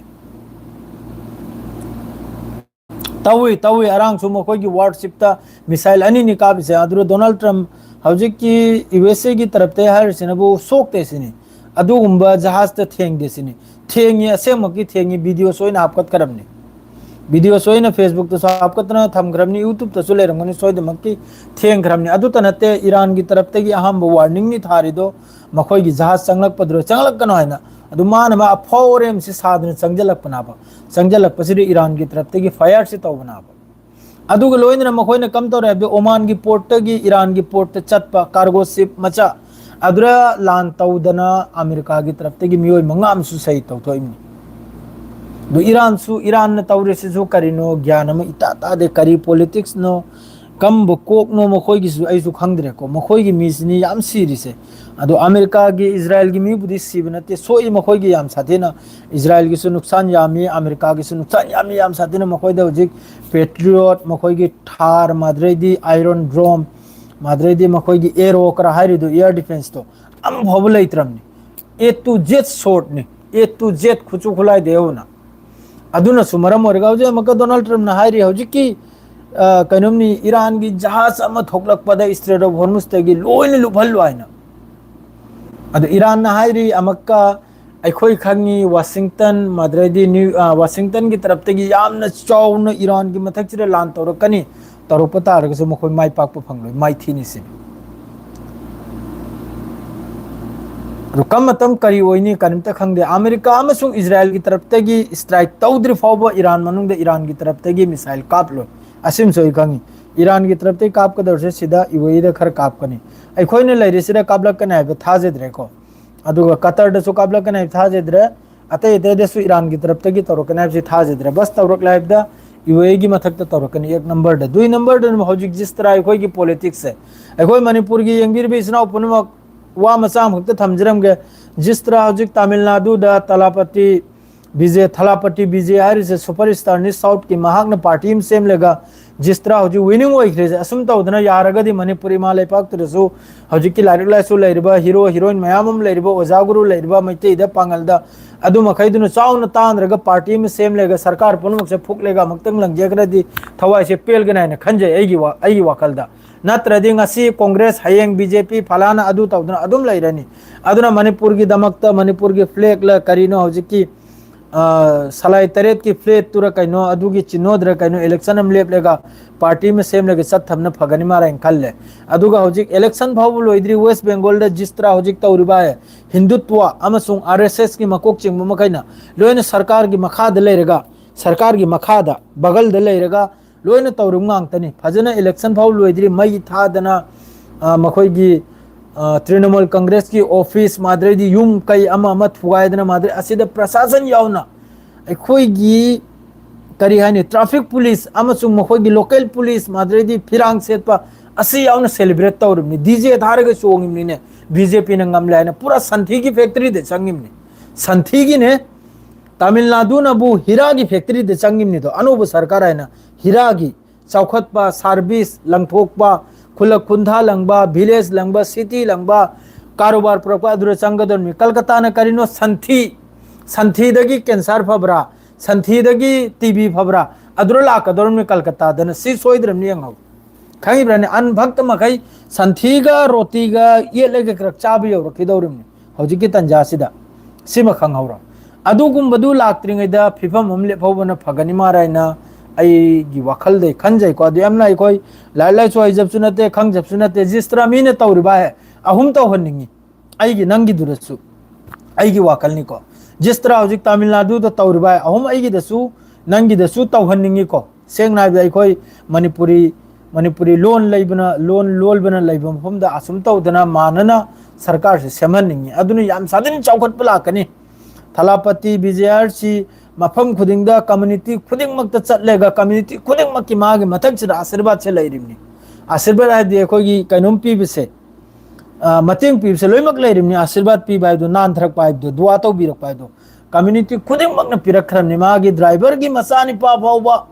ꯇꯧꯏ, ꯇꯧꯏ꯫ ꯑꯔꯥꯡꯁꯨ ꯃꯈꯣꯏꯒꯤ warship-ꯇ missile ꯑꯅꯤꯅꯤ ꯀꯥꯞꯄꯤꯁꯦ꯫ ꯑꯗꯨꯒ Donald Trump ꯍꯧꯖꯤꯛꯀꯤ U S A-ꯒꯤ ꯇꯔꯞꯇ ꯍꯥꯏꯔꯤꯁꯤꯅꯕꯨ ꯁꯣꯛꯇꯦ ꯁꯤꯅꯤ꯫ ꯑꯗꯨꯒꯨꯝꯕ ꯖꯍꯥꯖꯇ ꯊꯦꯡꯗꯦ ꯁꯤꯅꯤ꯫ ꯊꯦꯡꯉꯤ, ꯑꯁꯦꯡꯃꯛꯀꯤ ꯊꯦꯡꯉꯤ꯫ Video ꯁꯣꯏꯅ ꯍꯥꯞꯀꯠꯈ꯭ꯔꯕꯅꯤ꯫ Video ꯁꯣꯏꯅ Facebook-ꯇꯁꯨ ꯍꯥꯞꯀꯠꯇꯅ ꯊꯝꯈ꯭ꯔꯕꯅꯤ, YouTube-ꯇꯁꯨ ꯂꯩꯔꯝꯒꯅꯤ, ꯁꯣꯏꯗꯃꯛꯀꯤ ꯊꯦꯡꯈ꯭ꯔꯕꯅꯤ꯫ ꯑꯗꯨꯇ ꯅꯠꯇꯦ, ꯏꯔꯥꯟꯒꯤ ꯇꯔꯞꯇꯒꯤ ꯑꯍꯥꯟꯕ warning-ꯅꯤ ꯊꯥꯔꯤꯗꯣ, ꯃꯈꯣꯏꯒꯤ ꯖꯍꯥꯖ ꯆꯪꯂꯛꯄꯗꯨꯗ ꯆꯪꯂꯛꯀꯅꯨ ꯍꯥꯏꯅ꯫ ꯑꯗꯨ ꯃꯥꯅ ꯃꯥ ꯑꯐꯥꯎ ꯑꯔꯦꯝꯁꯤ ꯁꯥꯗꯅ ꯆꯪꯁꯤꯜꯂꯛꯄꯅꯦꯕ꯫ ꯆꯪꯁꯤꯜꯂꯛꯄꯁꯤꯗ ꯏꯔꯥꯟꯒꯤ ꯇꯔꯞꯇꯒꯤ fire-ꯁꯤ ꯇꯧꯕꯅꯦꯕ꯫ ꯑꯗꯨꯒ ꯂꯣꯏꯅꯅ ꯃꯈꯣꯏꯅ ꯀꯝ ꯇꯧꯔꯦ ꯍꯥꯏꯕꯗꯤ, ꯑꯣꯃꯥꯟꯒꯤ port-ꯇꯒꯤ ꯏꯔꯥꯟꯒꯤ port-ꯇ ꯆꯠꯄ cargo ship ꯃꯆꯥ ꯑꯗꯨꯗ ꯂꯥꯟ ꯇꯧꯗꯅ ꯑꯃꯦꯔꯤꯀꯥꯒꯤ ꯇꯔꯞꯇꯒꯤ ꯃꯤꯑꯣꯏ ꯃꯉꯥ ꯑꯃꯁꯨ ꯁꯍꯤꯗ ꯇꯧꯊꯣꯛꯏꯕꯅꯤ꯫ ꯑꯗꯨ ꯏꯔꯥꯟꯁꯨ, ꯏꯔꯥꯟꯅ ꯇꯧꯔꯤꯁꯤꯁꯨ ꯀꯔꯤꯅꯣ ꯒ꯭ꯌꯥꯟ ꯑꯃ ꯏꯇꯥ ꯇꯥꯗꯦ꯫ ꯀꯔꯤ politics-ꯅꯣ, ꯀꯝꯕ ꯀꯣꯛꯅꯣ ꯃꯈꯣꯏꯒꯤꯁꯨ ꯑꯩꯁꯨ ꯈꯪꯗ꯭ꯔꯦꯀꯣ꯫ ꯃꯈꯣꯏꯒꯤ ꯃꯤꯁꯤꯅꯤ ꯌꯥꯝ ꯁꯤꯔꯤꯁꯦ꯫ ꯑꯗꯣ ꯑꯃꯦꯔꯤꯀꯥꯒꯤ, ꯏꯖꯔꯥꯏꯜꯒꯤ ꯃꯤꯕꯨꯗꯤ ꯁꯤꯕ ꯅꯠꯇꯦ, ꯁꯣꯛꯏ ꯃꯈꯣꯏꯒꯤ ꯌꯥꯝ ꯁꯥꯊꯤꯅ꯫ ꯏꯖꯔꯥꯏꯜꯒꯤꯁꯨ ꯅꯨꯡꯁꯥꯟ ꯌꯥꯝꯃꯤ, ꯑꯃꯦꯔꯤꯀꯥꯒꯤꯁꯨ ꯅꯨꯡꯁꯥꯟ ꯌꯥꯝꯃꯤ, ꯌꯥꯝ ꯁꯥꯊꯤꯅ꯫ ꯃꯈꯣꯏꯗ ꯍꯧꯖꯤꯛ ꯄꯦꯇ꯭ꯔꯤꯌꯣꯠ, ꯃꯈꯣꯏꯒꯤ ꯊꯥꯔ, ꯃꯗꯨꯗꯩꯗꯤ ꯑꯥꯏꯔꯣꯟ ꯗ꯭ꯔꯣꯝ, ꯃꯗꯨꯗꯩꯗꯤ ꯃꯈꯣꯏꯒꯤ ꯑꯦꯔꯣ ꯈꯔ ꯍꯥꯏꯔꯤꯗꯣ, ꯏꯌꯔ ꯗꯤꯐꯦꯟꯁꯇꯣ ꯑꯃꯐꯥꯎꯕ ꯂꯩꯇ꯭ꯔꯕꯅꯤ꯫ ꯑꯦ ꯇꯨ ꯖꯦꯠ ꯁꯣꯔꯠꯅꯤ, ꯑꯦ ꯇꯨ ꯖꯦꯠ ꯈꯨꯠꯁꯨ ꯈꯨꯠꯂꯥꯏꯗꯩ ꯍꯧꯅ꯫ ꯑꯗꯨꯅꯁꯨ ꯃꯔꯝ ꯑꯣꯏꯔꯒ ꯍꯧꯖꯤꯛ ꯑꯃꯨꯛꯀ ꯗꯣꯅꯥꯜꯗ ꯇ꯭ꯔꯝꯞꯅ ꯍꯥꯏꯔꯤ, ꯍꯧꯖꯤꯛꯀꯤ ꯑ, ꯀꯩꯅꯣꯝꯅꯤ, ꯏꯔꯥꯟꯒꯤ ꯖꯍꯥꯖ ꯑꯃ ꯊꯣꯛꯂꯛꯄꯗ ꯏꯁꯇ꯭ꯔꯦꯠ ꯑꯣꯐ ꯍꯣꯔꯃꯨꯁꯇꯒꯤ ꯂꯣꯏꯅ ꯂꯨꯞꯍꯜꯂꯨ ꯍꯥꯏꯅ꯫ ꯑꯗꯣ ꯏꯔꯥꯟꯅ ꯍꯥꯏꯔꯤ ꯑꯃꯨꯛꯀ, ꯑꯩꯈꯣꯏ ꯈꯪꯉꯤ ꯋꯥꯁꯤꯡꯇꯟ, ꯃꯗꯨꯗꯩꯗꯤ ꯅ꯭ꯌꯨ-, ꯑ, ꯋꯥꯁꯤꯡꯇꯟꯒꯤ ꯇꯔꯞꯇꯒꯤ ꯌꯥꯝꯅ ꯆꯥꯎꯅ ꯏꯔꯥꯟꯒꯤ ꯃꯊꯛꯁꯤꯗ ꯂꯥꯟ ꯇꯧꯔꯛꯀꯅꯤ, ꯇꯧꯔꯛꯄ ꯇꯥꯔꯒꯁꯨ ꯃꯈꯣꯏ ꯃꯥꯏ ꯄꯥꯛꯄ ꯐꯪꯂꯣꯏ, ꯃꯥꯏꯊꯤꯅꯤ ꯁꯤꯅꯤ꯫ ꯑꯗꯨ ꯀꯔꯝꯕ ꯃꯇꯝ ꯀꯔꯤ ꯑꯣꯏꯅꯤ ꯀꯔꯤꯝꯇ ꯈꯪꯗꯦ꯫ ꯑꯃꯦꯔꯤꯀꯥ ꯑꯃꯁꯨꯡ ꯏꯖꯔꯥꯏꯜꯒꯤ ꯇꯔꯞꯇꯒꯤ ꯏꯁꯇ꯭ꯔꯥꯏꯛ ꯇꯧꯗ꯭ꯔꯤ ꯐꯥꯎꯕ ꯏꯔꯥꯟ ꯃꯅꯨꯡꯗ ꯏꯔꯥꯟꯒꯤ ꯇꯔꯞꯇꯒꯤ ꯃꯤꯁꯥꯏꯜ ꯀꯥꯞꯂꯣꯏ꯫ ꯑꯁꯤꯃꯁꯨ ꯑꯩ ꯈꯪꯉꯤ꯫ ꯏꯔꯥꯟꯒꯤ ꯇꯔꯞꯇꯒꯤ ꯀꯥꯞꯀꯗꯧꯔꯤꯁꯦ ꯁꯤꯗ ꯌꯨ ꯑꯦ ꯏꯗ ꯈꯔ ꯀꯥꯞꯀꯅꯤ꯫ ꯑꯩꯈꯣꯏꯅ ꯂꯩꯔꯤꯁꯤꯗ ꯀꯥꯞꯂꯛꯀꯅꯤ ꯍꯥꯏꯕ ꯊꯥꯖꯗ꯭ꯔꯦꯀꯣ꯫ ꯑꯗꯨꯒ ꯀꯇꯔꯗꯁꯨ ꯀꯥꯞꯂꯛꯀꯅꯤ ꯍꯥꯏꯕ ꯊꯥꯖꯗ꯭ꯔꯦ꯫ ꯑꯇꯩ ꯑꯇꯩꯗꯁꯨ ꯏꯔꯥꯟꯒꯤ ꯇꯔꯞꯇꯒꯤ ꯇꯧꯔꯛꯀꯅꯤ ꯍꯥꯏꯕꯁꯤ ꯊꯥꯖꯗ꯭ꯔꯦ꯫ ꯕꯁ ꯇꯧꯔꯛꯂꯦ ꯍꯥꯏꯕꯗ ꯌꯨ ꯑꯦ ꯏꯒꯤ ꯃꯊꯛꯇ ꯇꯧꯔꯛꯀꯅꯤ, ꯑꯦꯛ ꯅꯝꯕꯔꯗ꯫ ꯗꯨꯏ ꯅꯝꯕꯔꯗ ꯍꯧꯖꯤꯛ ꯖꯤꯁꯇ꯭ꯔꯥ ꯑꯩꯈꯣꯏꯒꯤ ꯄꯣꯂꯤꯇꯤꯛꯁꯁꯦ꯫ ꯑꯩꯈꯣꯏ ꯃꯅꯤꯄꯨꯔꯒꯤ ꯌꯦꯡꯕꯤꯔꯤꯕ ꯏꯆꯤꯟ ꯏꯅꯥꯎ ꯄꯨꯝꯅꯃꯛ ꯋꯥ ꯃꯆꯥ ꯑꯃꯈꯛꯇ ꯊꯝꯖꯔꯝꯒꯦ꯫ ꯖꯤꯁꯇ꯭ꯔꯥ ꯍꯧꯖꯤꯛ ꯇꯥꯃꯤꯜ ꯅꯥꯗꯨꯗ ꯇꯂꯥꯄꯇꯤ ꯕꯤꯖꯦ, ꯊꯂꯥꯄꯇꯤ ꯕꯤꯖꯦ ꯍꯥꯏꯔꯤꯁꯦ ꯁꯨꯄꯔ ꯁ꯭ꯇꯥꯔꯅꯤ ꯁꯥꯎꯠꯀꯤ, ꯃꯍꯥꯛꯅ ꯄꯥꯔꯇꯤ ꯑꯃ ꯁꯦꯝꯂꯒ ꯖꯤꯁꯇ꯭ꯔꯥ ꯍꯧꯖꯤꯛ ꯋꯤꯅꯤꯡ ꯑꯣꯏꯈ꯭ꯔꯦꯁꯦ꯫ ꯑꯁꯨꯝ ꯇꯧꯗꯅ ꯌꯥꯔꯒꯗꯤ ꯃꯅꯤꯄꯨꯔ ꯏꯃꯥ ꯂꯩꯄꯥꯛꯇꯨꯗꯁꯨ ꯍꯧꯖꯤꯛꯀꯤ ꯂꯥꯏꯔꯤꯛ ꯂꯥꯏꯁꯨ ꯂꯩꯔꯤꯕ ꯍꯤꯔꯣ ꯍꯤꯔꯣꯏꯟ ꯃꯌꯥꯝ ꯑꯃ ꯂꯩꯔꯤꯕ, ꯑꯣꯖꯥ ꯒꯨꯔꯨ ꯂꯩꯔꯤꯕ ꯃꯩꯇꯩꯗ ꯄꯥꯡꯒꯜꯗ, ꯑꯗꯨ ꯃꯈꯩꯗꯨꯅ ꯆꯥꯎꯅ ꯇꯥꯟꯅꯔꯒ ꯄꯥꯔꯇꯤ ꯑꯃ ꯁꯦꯝꯂꯒ ꯁꯔꯀꯥꯔ ꯄꯨꯝꯅꯃꯛꯁꯦ ꯐꯨꯛꯂꯒ ꯑꯃꯨꯛꯇꯪ ꯂꯪꯖꯈ꯭ꯔꯗꯤ ꯊꯋꯥꯏꯁꯦ ꯄꯦꯜꯒꯅꯤ ꯍꯥꯏꯅ ꯈꯟꯖꯩ ꯑꯩꯒꯤ ꯋꯥ-, ꯑꯩꯒꯤ ꯋꯥꯈꯜꯗ꯫ ꯅꯠꯇ꯭ꯔꯗꯤ ꯉꯁꯤ ꯀꯣꯡꯒ꯭ꯔꯦꯁ, ꯍꯌꯦꯡ ꯕꯤ ꯖꯦ ꯄꯤ, ꯐꯂꯥꯅ ꯑꯗꯨ ꯇꯧꯗꯅ ꯑꯗꯨꯝ ꯂꯩꯔꯅꯤ꯫ ꯑꯗꯨꯅ ꯃꯅꯤꯄꯨꯔꯒꯤꯗꯃꯛꯇ ꯃꯅꯤꯄꯨꯔꯒꯤ ꯐ꯭ꯂꯦꯛꯂ ꯀꯔꯤꯅꯣ ꯍꯧꯖꯤꯛꯀꯤ, ꯑ, ꯁꯂꯥꯏ ꯇꯔꯦꯠꯀꯤ ꯐ꯭ꯂꯦꯠꯇꯨꯔ ꯀꯩꯅꯣ, ꯑꯗꯨꯒꯤ ꯆꯤꯍ꯭ꯅꯣꯗꯨꯔ ꯀꯩꯅꯣ, ꯏꯂꯦꯛꯁꯟ ꯑꯃ ꯂꯦꯞꯂꯒ ꯄꯥꯔꯇꯤ ꯑꯃ ꯁꯦꯝꯂꯒ ꯆꯠꯊꯕꯅ ꯐꯒꯅꯤ ꯃꯥꯔ ꯍꯥꯏꯅ ꯈꯜꯂꯦ꯫ ꯑꯗꯨꯒ ꯍꯧꯖꯤꯛ ꯏꯂꯦꯛꯁꯟ ꯐꯥꯎꯕ ꯂꯣꯏꯗ꯭ꯔꯤ ꯋꯦꯁ ꯕꯦꯡꯒꯣꯜꯗ ꯖꯤꯁꯇ꯭ꯔꯥ ꯍꯧꯖꯤꯛ ꯇꯧꯔꯤꯕ ꯍꯤꯟꯗꯨꯠꯋ ꯑꯃꯁꯨꯡ ꯑꯥꯔ ꯑꯦꯁ ꯑꯦꯁꯀꯤ ꯃꯀꯣꯛ ꯆꯤꯡꯕ ꯃꯈꯩꯅ ꯂꯣꯏꯅ ꯁꯔꯀꯥꯔꯒꯤ ꯃꯈꯥꯗ ꯂꯩꯔꯒ, ꯁꯔꯀꯥꯔꯒꯤ ꯃꯈꯥꯗ ꯕꯒꯜꯗ ꯂꯩꯔꯒ ꯂꯣꯏꯅ ꯇꯧꯔꯤꯕ ꯉꯥꯛꯇꯅꯤ꯫ ꯐꯖꯅ ꯏꯂꯦꯛꯁꯟ ꯐꯥꯎ ꯂꯣꯏꯗ꯭ꯔꯤ ꯃꯩ ꯊꯥꯗꯅ, ꯑ, ꯃꯈꯣꯏꯒꯤ, ꯑ, ꯇ꯭ꯔꯤꯅꯃꯨꯜ ꯀꯪꯒ꯭ꯔꯦꯁꯀꯤ ꯑꯣꯐꯤꯁ ꯃꯥꯗ꯭ꯔꯩꯗꯤ ꯌꯨꯝ ꯀꯩ ꯑꯃ ꯑꯃ ꯊꯨꯒꯥꯏꯗꯅ ꯃꯥꯗ꯭ꯔꯩ ꯑꯁꯤꯗ ꯄ꯭ꯔꯁꯥꯁꯟ ꯌꯥꯎꯅ ꯑꯩꯈꯣꯏꯒꯤ ꯀꯔꯤ ꯍꯥꯏꯅꯤ, traffic police ꯑꯃꯁꯨꯡ ꯃꯈꯣꯏꯒꯤ local police, ꯃꯗꯨꯗꯩꯗꯤ ꯐꯤꯔꯥꯡ ꯁꯦꯠꯄ, ꯑꯁꯤ ꯌꯥꯎꯅ celebrate ꯇꯧꯔꯤꯕꯅꯤ꯫ DJ ꯊꯥꯔꯒ ꯆꯣꯡꯉꯤꯕꯅꯤꯅꯦ, BJPꯅ ꯉꯝꯂꯦ ꯍꯥꯏꯅ꯫ ꯄꯨꯔꯥ ꯁꯟꯊꯤꯒꯤ factoryꯗ ꯆꯪꯉꯤꯕꯅꯤ꯫ ꯁꯟꯊꯤꯒꯤꯅꯦ, ꯇꯥꯃꯤꯜ ꯅꯥꯗꯨꯅꯕꯨ ꯍꯤꯔꯥꯒꯤ factoryꯗ ꯆꯪꯉꯤꯕꯅꯤꯗꯣ꯫ ꯑꯅꯧꯕ ꯁꯔꯀꯥꯔ ꯍꯥꯏꯅ ꯍꯤꯔꯥꯒꯤ ꯆꯥꯎꯈꯠꯄ, service ꯂꯪꯊꯣꯛꯄ, ꯈꯨꯜꯂꯛ ꯈꯨꯟꯊꯥ ꯂꯪꯕ, village ꯂꯪꯕ, city ꯂꯪꯕ, ꯀꯥꯔꯣꯕꯥꯔ ꯄꯨꯔꯛꯄ ꯑꯗꯨꯗ ꯆꯪꯒꯗꯧꯔꯤꯕꯅꯤ꯫ ꯀꯜꯀꯇꯥꯅ ꯀꯔꯤꯅꯣ? ꯁꯟꯊꯤ꯫ ꯁꯟꯊꯤꯗꯒꯤ cancer ꯐꯕ꯭ꯔꯥ? ꯁꯟꯊꯤꯗꯒꯤ TB ꯐꯕ꯭ꯔꯥ? ꯑꯗꯨꯗ ꯂꯥꯛꯀꯗꯧꯔꯤꯕꯅꯤ ꯀꯜꯀꯇꯥꯗꯅ꯫ ꯁꯤ ꯁꯣꯏꯗ꯭ꯔꯕꯅꯤ, ꯌꯦꯡꯍꯧ꯫ ꯈꯪꯉꯤꯕ꯭ꯔꯥꯅꯦ? ꯑꯟ ꯚꯛꯇ ꯃꯈꯩ ꯁꯟꯊꯤꯒ ꯔꯣꯇꯤꯒ ꯌꯦꯠꯂꯒ ꯈꯔ ꯆꯥꯕ ꯌꯧꯔꯛꯈꯤꯗꯧꯔꯤꯕꯅꯤ ꯍꯧꯖꯤꯛꯀꯤ ꯇꯟꯖꯥꯁꯤꯗ꯫ ꯁꯤꯃ ꯈꯪꯍꯧꯔꯣ꯫ ꯑꯗꯨꯒꯨꯝꯕꯗꯨ ꯂꯥꯛꯇ꯭ꯔꯤꯉꯩꯗ ꯐꯤꯕꯝ ꯑꯃ ꯂꯦꯞꯍꯧꯕꯅ ꯐꯒꯅꯤ ꯃꯥꯔ ꯍꯥꯏꯅ ꯑꯩꯒꯤ ꯋꯥꯈꯜꯗꯩ ꯈꯟꯖꯩꯀꯣ꯫ ꯑꯗꯨ ꯌꯥꯝꯅ ꯑꯩꯈꯣꯏ ꯂꯥꯏꯔꯤꯛ ꯂꯥꯏꯁꯨ ꯍꯩꯖꯕꯁꯨ ꯅꯠꯇꯦ, ꯈꯪꯖꯕꯁꯨ ꯅꯠꯇꯦ꯫ ꯖꯤꯁꯇ꯭ꯔꯥ ꯃꯤꯅ ꯇꯧꯔꯤꯕ ꯍꯥꯏ ꯑꯍꯨꯝ ꯇꯧꯍꯟꯅꯤꯡꯉꯤ꯫ ꯑꯩꯒꯤ, ꯅꯪꯒꯤꯗꯨꯗꯁꯨ, ꯑꯩꯒꯤ ꯋꯥꯈꯜꯅꯤꯀꯣ꯫ ꯖꯤꯁꯇ꯭ꯔꯥ ꯍꯧꯖꯤꯛ ꯇꯥꯃꯤꯜ ꯅꯥꯗꯨꯗ ꯇꯧꯔꯤꯕ ꯍꯥꯏ ꯑꯍꯨꯝ, ꯑꯩꯒꯤꯗꯁꯨ, ꯅꯪꯒꯤꯗꯁꯨ ꯇꯧꯍꯟꯅꯤꯡꯉꯤꯀꯣ꯫ ꯁꯦꯡꯅ ꯍꯥꯏꯕꯗ ꯑꯩꯈꯣꯏ ꯃꯅꯤꯄꯨꯔꯤ, ꯃꯅꯤꯄꯨꯔꯤ ꯂꯣꯟ ꯂꯩꯕꯅ, ꯂꯣꯟ ꯂꯣꯟꯕꯅ ꯂꯩꯕ ꯃꯐꯝꯗ ꯑꯁꯨꯝ ꯇꯧꯗꯅ ꯃꯥꯟꯅꯅ ꯁꯔꯀꯥꯔꯁꯦ ꯁꯦꯝꯍꯟꯅꯤꯡꯉꯤ꯫ ꯑꯗꯨꯅ ꯌꯥꯝ ꯁꯥꯊꯤꯅ ꯆꯥꯎꯈꯠꯄ ꯂꯥꯛꯀꯅꯤ꯫ ꯊꯂꯥꯄꯇꯤ, ꯕꯤꯖꯦ ꯑꯥꯔ ꯁꯤ ꯃꯐꯝ ꯈꯨꯗꯤꯡꯗ, community ꯈꯨꯗꯤꯡꯃꯛꯇ ꯆꯠꯂꯒ community ꯈꯨꯗꯤꯡꯃꯛꯀꯤ ꯃꯥꯒꯤ ꯃꯊꯛꯁꯤꯗ ꯑꯁꯤꯔꯕꯥꯗꯁꯦ ꯂꯩꯔꯤꯕꯅꯤ꯫ ꯑꯁꯤꯔꯕꯥꯗ ꯍꯥꯏꯕꯗꯤ ꯑꯩꯈꯣꯏꯒꯤ ꯀꯩꯅꯣꯝ ꯄꯤꯕꯁꯦ, ꯑ, ꯃꯇꯦꯡ ꯄꯤꯕꯁꯦ ꯂꯣꯏꯅꯃꯛ ꯂꯩꯔꯤꯕꯅꯤ꯫ ꯑꯁꯤꯔꯕꯥꯗ ꯄꯤꯕ ꯍꯥꯏꯕꯗꯣ, ꯅꯥꯟꯊꯔꯛꯄ ꯍꯥꯏꯕꯗꯣ, ꯗꯨꯋꯥ ꯇꯧꯕꯤꯔꯛꯄ ꯍꯥꯏꯕꯗꯣ community ꯈꯨꯗꯤꯡꯃꯛꯅ ꯄꯤꯔꯛꯈ꯭ꯔꯕꯅꯤ꯫ ꯃꯥꯒꯤ driverꯒꯤ ꯃꯆꯥꯅꯤꯄꯥ ꯐꯥꯎꯕ,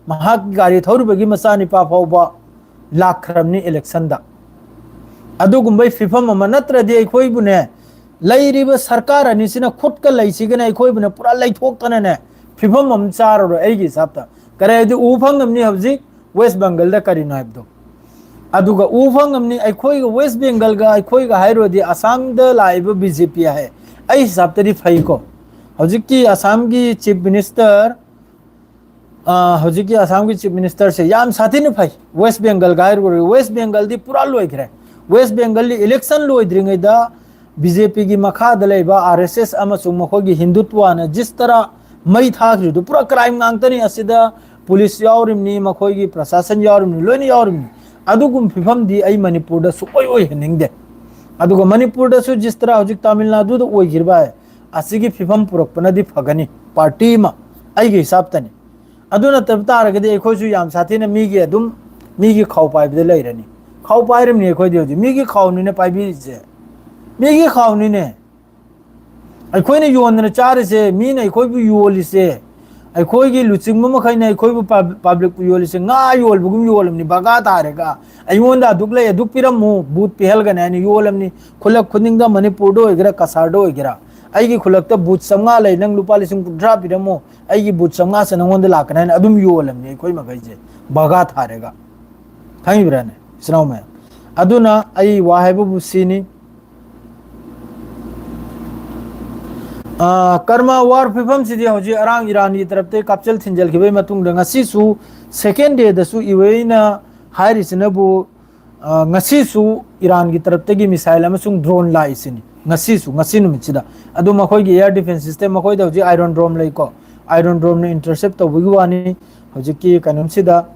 ꯃꯍꯥꯛꯀꯤ ꯒꯥꯔꯤ ꯊꯧꯔꯤꯕꯒꯤ ꯃꯆꯥꯅꯤꯄꯥ ꯐꯥꯎꯕ ꯂꯥꯛꯈ꯭ꯔꯕꯅꯤ electionꯗ꯫ ꯑꯗꯨꯒꯨꯝꯕꯩ ꯐꯤꯕꯝ ꯑꯃ ꯅꯠꯇ꯭ꯔꯗꯤ ꯑꯩꯈꯣꯏꯕꯨꯅꯦ, ꯂꯩꯔꯤꯕ ꯁꯔꯀꯥꯔ ꯑꯅꯤꯁꯤꯅ ꯈꯨꯠꯀ ꯂꯩꯁꯤꯒꯅ ꯑꯩꯈꯣꯏꯕꯨꯅ ꯄꯨꯔꯥ ꯂꯩꯊꯣꯛꯇꯅꯅꯦ, ꯐꯤꯕꯝ ꯑꯃ ꯆꯥꯔꯔꯣꯏ ꯑꯩꯒꯤ ꯍꯤꯁꯥꯞꯇ꯫ ꯀꯔꯤ ꯍꯥꯏꯗꯤ ꯎ ꯐꯪꯉꯝꯅꯤ ꯍꯧꯖꯤꯛ West Bengalꯗ ꯀꯔꯤꯅꯣ ꯍꯥꯏꯕꯗꯣ꯫ ꯑꯗꯨꯒ ꯎ ꯐꯪꯉꯝꯅꯤ ꯑꯩꯈꯣꯏꯒ West Bengalꯒ ꯑꯩꯈꯣꯏꯒ ꯍꯥꯏꯔꯨꯔꯗꯤ ꯑꯁꯥꯝꯗ ꯂꯥꯛꯏꯕ BJP ꯍꯥꯏ ꯑꯩ ꯍꯤꯁꯥꯞꯇꯗꯤ ꯐꯩꯀꯣ꯫ ꯍꯧꯖꯤꯛꯀꯤ ꯑꯁꯥꯝꯒꯤ Chief Minister, ꯑ, ꯍꯧꯖꯤꯛꯀꯤ ꯑꯁꯥꯝꯒꯤ Chief Ministerꯁꯦ ꯌꯥꯝ ꯁꯥꯊꯤꯅ ꯐꯩ꯫ West Bengalꯒ ꯍꯥꯏꯔꯨꯔꯒ West Bengalꯗꯤ ꯄꯨꯔꯥ ꯂꯣꯏꯈ꯭ꯔꯦ꯫ West Bengalꯗꯤ election ꯂꯣꯏꯗ꯭ꯔꯤꯉꯩꯗ BJPꯒꯤ ꯃꯈꯥꯗ ꯂꯩꯕ RSS ꯑꯃꯁꯨꯡ ꯃꯈꯣꯏꯒꯤ ꯍꯤꯟꯗꯨꯠꯋꯥꯅ ꯖꯤꯁ ꯇꯔꯥ ꯃꯩ ꯊꯥꯈ꯭ꯔꯤꯗꯨ ꯄꯨꯔꯥ crime ꯉꯥꯛꯇꯅꯤ꯫ ꯑꯁꯤꯗ police ꯌꯥꯎꯔꯤꯕꯅꯤ, ꯃꯈꯣꯏꯒꯤ ꯄ꯭ꯔꯁꯥꯁꯟ ꯌꯥꯎꯔꯤꯕꯅꯤ, ꯂꯣꯏꯅ ꯌꯥꯎꯔꯤꯕꯅꯤ꯫ ꯑꯗꯨꯒꯨꯝꯕ ꯐꯤꯕꯝꯗꯤ ꯑꯩ ꯃꯅꯤꯄꯨꯔꯗ ꯁꯨꯛꯑꯣꯏ ꯑꯣꯏꯍꯟꯅꯤꯡꯗꯦ꯫ ꯑꯗꯨꯒ ꯃꯅꯤꯄꯨꯔꯗꯁꯨ ꯖꯤꯁ ꯇꯔꯥ ꯍꯧꯖꯤꯛ ꯇꯥꯃꯤꯜ ꯅꯥꯗꯨꯗ ꯑꯣꯏꯈ꯭ꯔꯤꯕ ꯍꯥꯏ, ꯑꯁꯤꯒꯤ ꯐꯤꯕꯝ ꯄꯨꯔꯛꯄꯅꯗꯤ ꯐꯒꯅꯤ꯫ Party ꯑꯃ, ꯑꯩꯒꯤ ꯍꯤꯁꯥꯞꯇꯅꯤ꯫ ꯑꯗꯨ ꯅꯠꯇꯕ ꯇꯥꯔꯒꯗꯤ ꯑꯩꯈꯣꯏꯁꯨ ꯌꯥꯝ ꯁꯥꯊꯤꯅ ꯃꯤꯒꯤ ꯑꯗꯨꯝ, ꯃꯤꯒꯤ ꯈꯥꯎ ꯄꯥꯏꯕꯗ ꯂꯩꯔꯅꯤ꯫ ꯈꯥꯎ ꯄꯥꯏꯔꯝꯅꯤ ꯑꯩꯈꯣꯏꯗꯤ ꯍꯧꯖꯤꯛ꯫ ꯃꯤꯒꯤ ꯈꯥꯎꯅꯤꯅ ꯄꯥꯏꯕꯤꯔꯤꯁꯦ꯫ ꯃꯤꯒꯤ ꯈꯥꯎꯅꯤꯅꯦ꯫ ꯑꯩꯈꯣꯏꯅ ꯌꯣꯟꯗꯅ ꯆꯥꯔꯤꯁꯦ, ꯃꯤꯅ ꯑꯩꯈꯣꯏꯕꯨ ꯌꯣꯜꯂꯤꯁꯦ, ꯑꯩꯈꯣꯏꯒꯤ ꯂꯨꯆꯤꯡꯕ ꯃꯈꯩꯅ ꯑꯩꯈꯣꯏꯕꯨ ꯄꯕ꯭ꯂꯤꯛꯄꯨ ꯌꯣꯜꯂꯤꯁꯦ ꯉꯥ ꯌꯣꯜꯕꯒꯨꯝ ꯌꯣꯜꯂꯝꯅꯤ, ꯕꯒꯥ ꯊꯥꯔꯒ꯫ "ꯑꯩꯉꯣꯟꯗ ꯑꯗꯨꯛ ꯂꯩ, ꯑꯗꯨꯛ ꯄꯤꯔꯝꯃꯨ, ꯕꯨꯠ ꯄꯤꯍꯜꯒꯅꯤ" ꯍꯥꯏꯅ ꯌꯣꯜꯂꯝꯅꯤ꯫ ꯈꯨꯜꯂꯛ ꯈꯨꯗꯤꯡꯗ, ꯃꯅꯤꯄꯨꯔꯗ ꯑꯣꯏꯒꯦꯔꯥ, ꯀꯁꯥꯔꯗ ꯑꯣꯏꯒꯦꯔꯥ, "ꯑꯩꯒꯤ ꯈꯨꯜꯂꯛꯇ ꯕꯨꯠ ꯆꯥꯝꯃꯉꯥ ꯂꯩ, ꯅꯪ ꯂꯨꯄꯥ ꯂꯤꯁꯤꯡ ꯀꯨꯟꯊ꯭ꯔꯥ ꯄꯤꯔꯝꯃꯨ, ꯑꯩꯒꯤ ꯕꯨꯠ ꯆꯥꯝꯃꯉꯥꯁꯦ ꯅꯪꯉꯣꯟꯗ ꯂꯥꯛꯀꯅꯤ" ꯍꯥꯏꯅ ꯑꯗꯨꯝ ꯌꯣꯜꯂꯝꯅꯤ ꯑꯩꯈꯣꯏ ꯃꯈꯩꯁꯦ, ꯕꯒꯥ ꯊꯥꯔꯒ꯫ ꯈꯪꯉꯤꯕ꯭ꯔꯥꯅꯦ, ꯏꯆꯤꯟ ꯏꯅꯥꯎ ꯃꯌꯥꯝ? ꯑꯗꯨꯅ ꯑꯩ ꯋꯥ ꯍꯥꯏꯕꯕꯨ ꯁꯤꯅꯤ꯫ ꯑ, ꯀꯔꯃ ꯋꯥꯔ ꯐꯤꯕꯝꯁꯤꯗꯤ ꯍꯧꯖꯤꯛ ꯑꯔꯥꯡ ꯏꯔꯥꯟꯒꯤ ꯇꯔꯞꯇꯒꯤ ꯀꯥꯞꯆꯦꯜ ꯊꯤꯟꯖꯜꯈꯤꯕꯒꯤ ꯃꯇꯨꯡꯗ ꯉꯁꯤꯁꯨ second dayꯗꯁꯨ ꯏꯋꯦꯅ ꯍꯥꯏꯔꯤꯁꯤꯅꯕꯨ, ꯑ, ꯉꯁꯤꯁꯨ ꯏꯔꯥꯟꯒꯤ ꯇꯔꯞꯇꯒꯤ missile ꯑꯃꯁꯨꯡ drone ꯂꯥꯛꯏꯁꯤꯅꯤ꯫ ꯉꯁꯤꯁꯨ, ꯉꯁꯤ ꯅꯨꯃꯤꯠꯁꯤꯗ꯫ ꯑꯗꯨ ꯃꯈꯣꯏꯒꯤ air defense system, ꯃꯈꯣꯏꯗ ꯍꯧꯖꯤꯛ Iron Dome ꯂꯩꯀꯣ, Iron Domeꯅ intercept ꯇꯧꯕꯒꯤ ꯋꯥꯅꯤ꯫ ꯍꯧꯖꯤꯛꯀꯤ ꯀꯩꯅꯣꯝꯁꯤꯗ꯫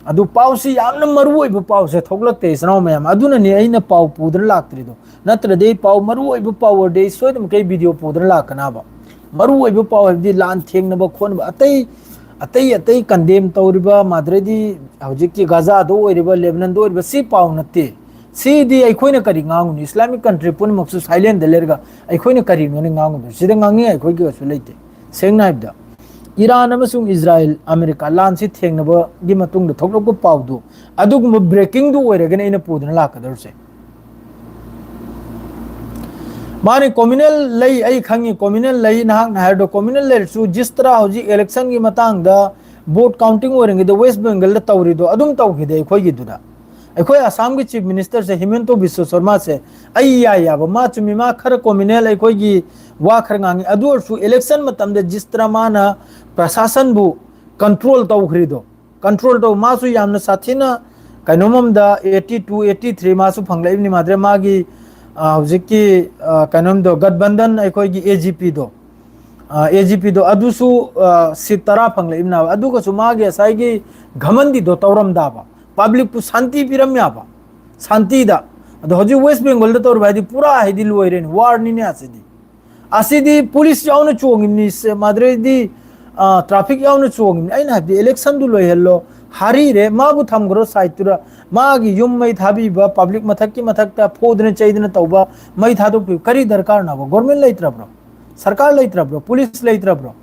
ꯑꯗꯨ ꯄꯥꯎꯁꯤ ꯌꯥꯝꯅ ꯃꯔꯨ ꯑꯣꯏꯕ ꯄꯥꯎꯁꯦ ꯊꯣꯛꯂꯛꯇꯦ, ꯏꯆꯤꯟ ꯏꯅꯥꯎ ꯃꯌꯥꯝ꯫ ꯑꯗꯨꯅꯅꯤ ꯑꯩꯅ ꯄꯥꯎ ꯄꯨꯗꯅ ꯂꯥꯛꯇ꯭ꯔꯤꯗꯣ꯫ ꯅꯠꯇ꯭ꯔꯗꯤ ꯑꯩ ꯄꯥꯎ ꯃꯔꯨ ꯑꯣꯏꯕ ꯄꯥꯎ ꯑꯣꯏꯔꯗꯤ ꯑꯩ ꯁꯣꯏꯗꯅꯃꯛꯀꯤ video ꯄꯨꯗꯅ ꯂꯥꯛꯀꯅꯕ꯫ ꯃꯔꯨ ꯑꯣꯏꯕ ꯄꯥꯎ ꯍꯥꯏꯕꯗꯤ ꯂꯥꯟ ꯊꯦꯡꯅꯕ ꯈꯣꯠꯅꯕ, ꯑꯇꯩ, ꯑꯇꯩ, ꯑꯇꯩ condemn ꯇꯧꯔꯤꯕ, ꯃꯥꯗ꯭ꯔꯗꯤ ꯍꯧꯖꯤꯛꯀꯤ ꯒꯥꯖꯥꯗ ꯑꯣꯏꯔꯤꯕ, ꯂꯦꯕꯅꯟꯗ ꯑꯣꯏꯔꯤꯕ, ꯁꯤ ꯄꯥꯎ ꯅꯠꯇꯦ꯫ ꯁꯤꯗꯤ ꯑꯩꯈꯣꯏꯅ ꯀꯔꯤ ꯉꯥꯡꯉꯨꯅꯤ? Islamic country ꯄꯨꯝꯅꯃꯛꯁꯨ silentꯗ ꯂꯩꯔꯒ ꯑꯩꯈꯣꯏꯅ ꯀꯔꯤꯅꯣꯅꯦ ꯉꯥꯡꯉꯨꯗꯣꯏ? ꯁꯤꯗ ꯉꯥꯡꯅꯤꯡꯉꯥꯏ ꯑꯩꯈꯣꯏꯒꯤ ꯀꯩꯁꯨ ꯂꯩꯇꯦ꯫ ꯁꯦꯡꯅ ꯍꯥꯏꯕꯗ, ꯏꯔꯥꯟ ꯑꯃꯁꯨꯡ ꯏꯖꯔꯥꯌꯦꯜ, ꯑꯃꯦꯔꯤꯀꯥ ꯂꯥꯟꯁꯤ ꯊꯦꯡꯅꯕꯒꯤ ꯃꯇꯨꯡꯗ ꯊꯣꯛꯂꯛꯄ ꯄꯥꯎꯗꯨ, ꯑꯗꯨꯒꯨꯝꯕ breakingꯗꯨ ꯑꯣꯏꯔꯒꯅꯤ ꯑꯩꯅ ꯄꯨꯗꯨꯅ ꯂꯥꯛꯀꯗꯧꯔꯤꯁꯦ꯫ ꯃꯥꯅꯤ, communal ꯂꯩ, ꯑꯩ ꯈꯪꯉꯤ, communal ꯂꯩ, ꯅꯍꯥꯛꯅ ꯍꯥꯏꯔꯗꯣ, communal ꯂꯩꯔꯁꯨ ꯖꯤꯁ ꯇꯔꯥ ꯍꯧꯖꯤꯛ electionꯒꯤ ꯃꯇꯥꯡꯗ vote counting ꯑꯣꯏꯔꯤꯉꯩꯗ West Bengalꯗ ꯇꯧꯔꯤꯗꯣ ꯑꯗꯨꯝ ꯇꯧꯈꯤꯗꯦ ꯑꯩꯈꯣꯏꯒꯤꯗꯨꯗ꯫ ꯑꯩꯈꯣꯏ ꯑꯁꯥꯝꯒꯤ Chief Ministerꯁꯦ, ꯍꯤꯃꯟꯇ ꯕꯤꯁ꯭ꯋ ꯁꯔꯃꯥꯁꯦ, ꯑꯩ ꯌꯥꯏ ꯌꯥꯕ, ꯃꯥ ꯆꯨꯝꯃꯤ, ꯃꯥ ꯈꯔ communal ꯑꯩꯈꯣꯏꯒꯤ ꯋꯥ ꯈꯔ ꯉꯥꯡꯉꯤ, ꯑꯗꯨ ꯑꯣꯏꯔꯁꯨ election ꯃꯇꯝꯗ ꯖꯤꯁ ꯇꯔꯥ ꯃꯥꯅ ꯄ꯭ꯔꯁꯥꯁꯟꯕꯨ control ꯇꯧꯈ꯭ꯔꯤꯗꯣ, control ꯇꯧ, ꯃꯥꯁꯨ ꯌꯥꯝꯅ ꯁꯥꯊꯤꯅ ꯀꯩꯅꯣꯝ ꯑꯝꯗ eighty two, eighty three ꯃꯥꯁꯨ ꯐꯪꯂꯛꯏꯕꯅꯤ, ꯃꯥꯗ꯭ꯔꯦ ꯃꯥꯒꯤ, ꯑ, ꯍꯧꯖꯤꯛꯀꯤ, ꯑ, ꯀꯩꯅꯣꯝꯗꯣ, ꯒꯠꯕꯟꯗꯟ ꯑꯩꯈꯣꯏꯒꯤ AGPꯗꯣ, ꯑ, AGPꯗꯣ ꯑꯗꯨꯁꯨ, ꯑ, seat ꯇꯔꯥ ꯐꯪꯂꯛꯏꯕꯅꯦꯕ꯫ ꯑꯗꯨꯒꯁꯨ ꯃꯥꯒꯤ ꯉꯁꯥꯏꯒꯤ ꯘꯃꯟꯗꯤꯗꯣ ꯇꯧꯔꯝꯗꯥꯕ, publicꯄꯨ ꯁꯥꯟꯇꯤ ꯄꯤꯔꯝ ꯌꯥꯕ, ꯁꯥꯟꯇꯤꯗ꯫ ꯑꯗꯣ ꯍꯧꯖꯤꯛ West Bengalꯗ ꯇꯧꯔꯤꯕ ꯍꯥꯏꯗꯤ ꯄꯨꯔꯥ ꯍꯥꯏꯗꯤ ꯂꯣꯏꯔꯦꯅꯦ, warꯅꯤꯅꯦ ꯑꯁꯤꯗꯤ꯫ ꯑꯁꯤꯗꯤ police ꯌꯥꯎꯅ ꯆꯣꯡꯉꯤꯕꯅꯤ, ꯁꯦ, ꯃꯥꯗ꯭ꯔꯦꯗꯤ, ꯇ꯭ꯔꯥꯐꯤꯛ ꯌꯥꯎꯅ ꯆꯣꯡꯉꯤꯕꯅꯤ꯫ ꯑꯩꯅ ꯍꯥꯏꯕꯗꯤ ꯏꯂꯦꯛꯁꯟꯗꯨ ꯂꯣꯏꯍꯜꯂꯣ, ꯍꯥꯔꯤꯔꯦ, ꯃꯥꯕꯨ ꯊꯝꯈ꯭ꯔꯣ ꯁꯥꯏꯠꯇꯨꯗ꯫ ꯃꯥꯒꯤ ꯌꯨꯝ ꯃꯩ ꯊꯥꯕꯤꯕ, ꯄꯕ꯭ꯂꯤꯛ ꯃꯊꯛꯀꯤ ꯃꯊꯛꯇ ꯐꯨꯗꯅ ꯆꯩꯗꯅ ꯇꯧꯕ, ꯃꯩ ꯊꯥꯗꯣꯛꯄꯤꯕ ꯀꯔꯤ ꯗꯔꯀꯥꯔꯅꯣꯕ? ꯒꯣꯔꯃꯦꯟ ꯂꯩꯇ꯭ꯔꯕ꯭ꯔꯣ? ꯁꯔꯀꯥꯔ ꯂꯩꯇ꯭ꯔꯕ꯭ꯔꯣ? ꯄꯨꯂꯤꯁ ꯂꯩꯇ꯭ꯔꯕ꯭ꯔꯣ?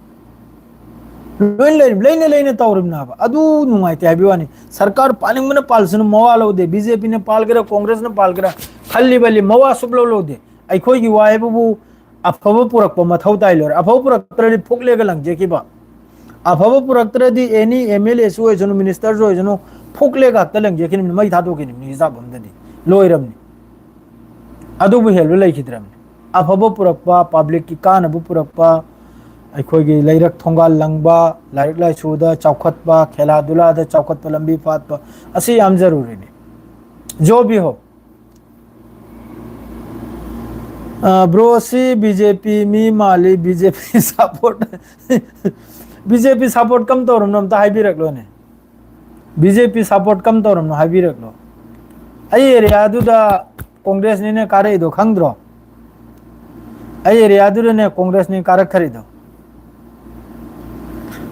ꯂꯣꯏ ꯂꯩꯔꯤ, ꯂꯩꯅ ꯂꯩꯅ ꯇꯧꯔꯤꯕꯅꯦꯕ꯫ ꯑꯗꯨ ꯅꯨꯡꯉꯥꯏꯇꯦ ꯍꯥꯏꯕꯒꯤ ꯋꯥꯅꯤ꯫ ꯁꯔꯀꯥꯔ ꯄꯥꯅꯤꯡꯕꯅ ꯄꯥꯜꯁꯅꯨ, ꯃꯋꯥ ꯂꯧꯗꯦ꯫ ꯕꯤ ꯖꯦ ꯄꯤꯅ ꯄꯥꯜꯒꯦꯔꯥ, ꯀꯣꯡꯒ꯭ꯔꯦꯁꯅ ꯄꯥꯜꯒꯦꯔꯥ, ꯈꯜꯂꯤꯕꯜꯂꯤ ꯃꯋꯥ ꯁꯨꯛꯂꯧ ꯂꯧꯗꯦ꯫ ꯑꯩꯈꯣꯏꯒꯤ ꯋꯥ ꯍꯥꯏꯕꯕꯨ ꯑꯐꯕ ꯄꯨꯔꯛꯄ ꯃꯊꯧ ꯇꯥꯏ, ꯂꯣꯏꯔꯦ꯫ ꯑꯐꯕ ꯄꯨꯔꯛꯇ꯭ꯔꯗꯤ ꯐꯨꯛꯂꯦꯒ ꯂꯪꯖꯈꯤꯕ꯫ ꯑꯐꯕ ꯄꯨꯔꯛꯇ꯭ꯔꯗꯤ ꯑꯦꯅꯤ ꯑꯦꯝ ꯑꯦꯜ ꯑꯦꯁꯨ ꯑꯣꯏꯁꯅꯨ, ꯃꯤꯅꯤꯁꯇꯔꯁꯨ ꯑꯣꯏꯁꯅꯨ, ꯐꯨꯛꯂꯦꯒ ꯍꯦꯛꯇ ꯂꯪꯖꯈꯤꯕꯅꯤ, ꯃꯩ ꯊꯥꯗꯣꯛꯈꯤꯕꯅꯤ ꯍꯤꯁꯥꯕ ꯑꯝꯗꯗꯤ꯫ ꯂꯣꯏꯔꯕꯅꯤ꯫ ꯑꯗꯨꯕꯨ ꯍꯦꯜꯕ ꯂꯩꯈꯤꯗ꯭ꯔꯕꯅꯤ꯫ ꯑꯐꯕ ꯄꯨꯔꯛꯄ, ꯄꯕ꯭ꯂꯤꯛꯀꯤ ꯀꯥꯟꯅꯕ ꯄꯨꯔꯛꯄ, ꯑꯩꯈꯣꯏꯒꯤ ꯂꯩꯔꯛ ꯊꯣꯡꯒꯥꯜ ꯂꯪꯕ, ꯂꯥꯏꯔꯤꯛ ꯂꯥꯏꯁꯨꯗ ꯆꯥꯎꯈꯠꯄ, ꯈꯦꯂꯥ ꯗꯨꯂꯥꯗ ꯆꯥꯎꯈꯠꯄ, ꯂꯝꯕꯤ ꯐꯥꯠꯄ, ꯑꯁꯤ ꯌꯥꯝ ꯖꯔꯨꯔꯤꯅꯤ꯫ ꯖꯣ ꯚꯤ ꯍꯣ꯫ ꯑ, ꯕ꯭ꯔꯣ, ꯑꯁꯤ ꯕꯤ ꯖꯦ ꯄꯤ ꯃꯤ ꯃꯥꯜꯂꯤ, ꯕꯤ ꯖꯦ ꯄꯤ ꯁꯄꯣꯔꯠ꯫ ꯕꯤ ꯖꯦ ꯄꯤ ꯁꯄꯣꯔꯠ ꯀꯝ ꯇꯧꯔꯝꯅꯣ ꯑꯝꯇ ꯍꯥꯏꯕꯤꯔꯛꯂꯣꯅꯦ꯫ ꯕꯤ ꯖꯦ ꯄꯤ ꯁꯄꯣꯔꯠ ꯀꯝ ꯇꯧꯔꯝꯅꯣ ꯍꯥꯏꯕꯤꯔꯛꯂꯣ꯫ ꯑꯩ ꯑꯦꯔꯤꯌꯥꯗꯨꯗ ꯀꯣꯡꯒ꯭ꯔꯦꯁꯅꯤꯅꯦ ꯀꯥꯔꯛꯏꯗꯣ, ꯈꯪꯗ꯭ꯔꯣ? ꯑꯩ ꯑꯦꯔꯤꯌꯥꯗꯨꯗꯅꯦ ꯀꯣꯡꯒ꯭ꯔꯦꯁꯅꯤ ꯀꯥꯔꯛꯊꯔꯤꯗꯣ꯫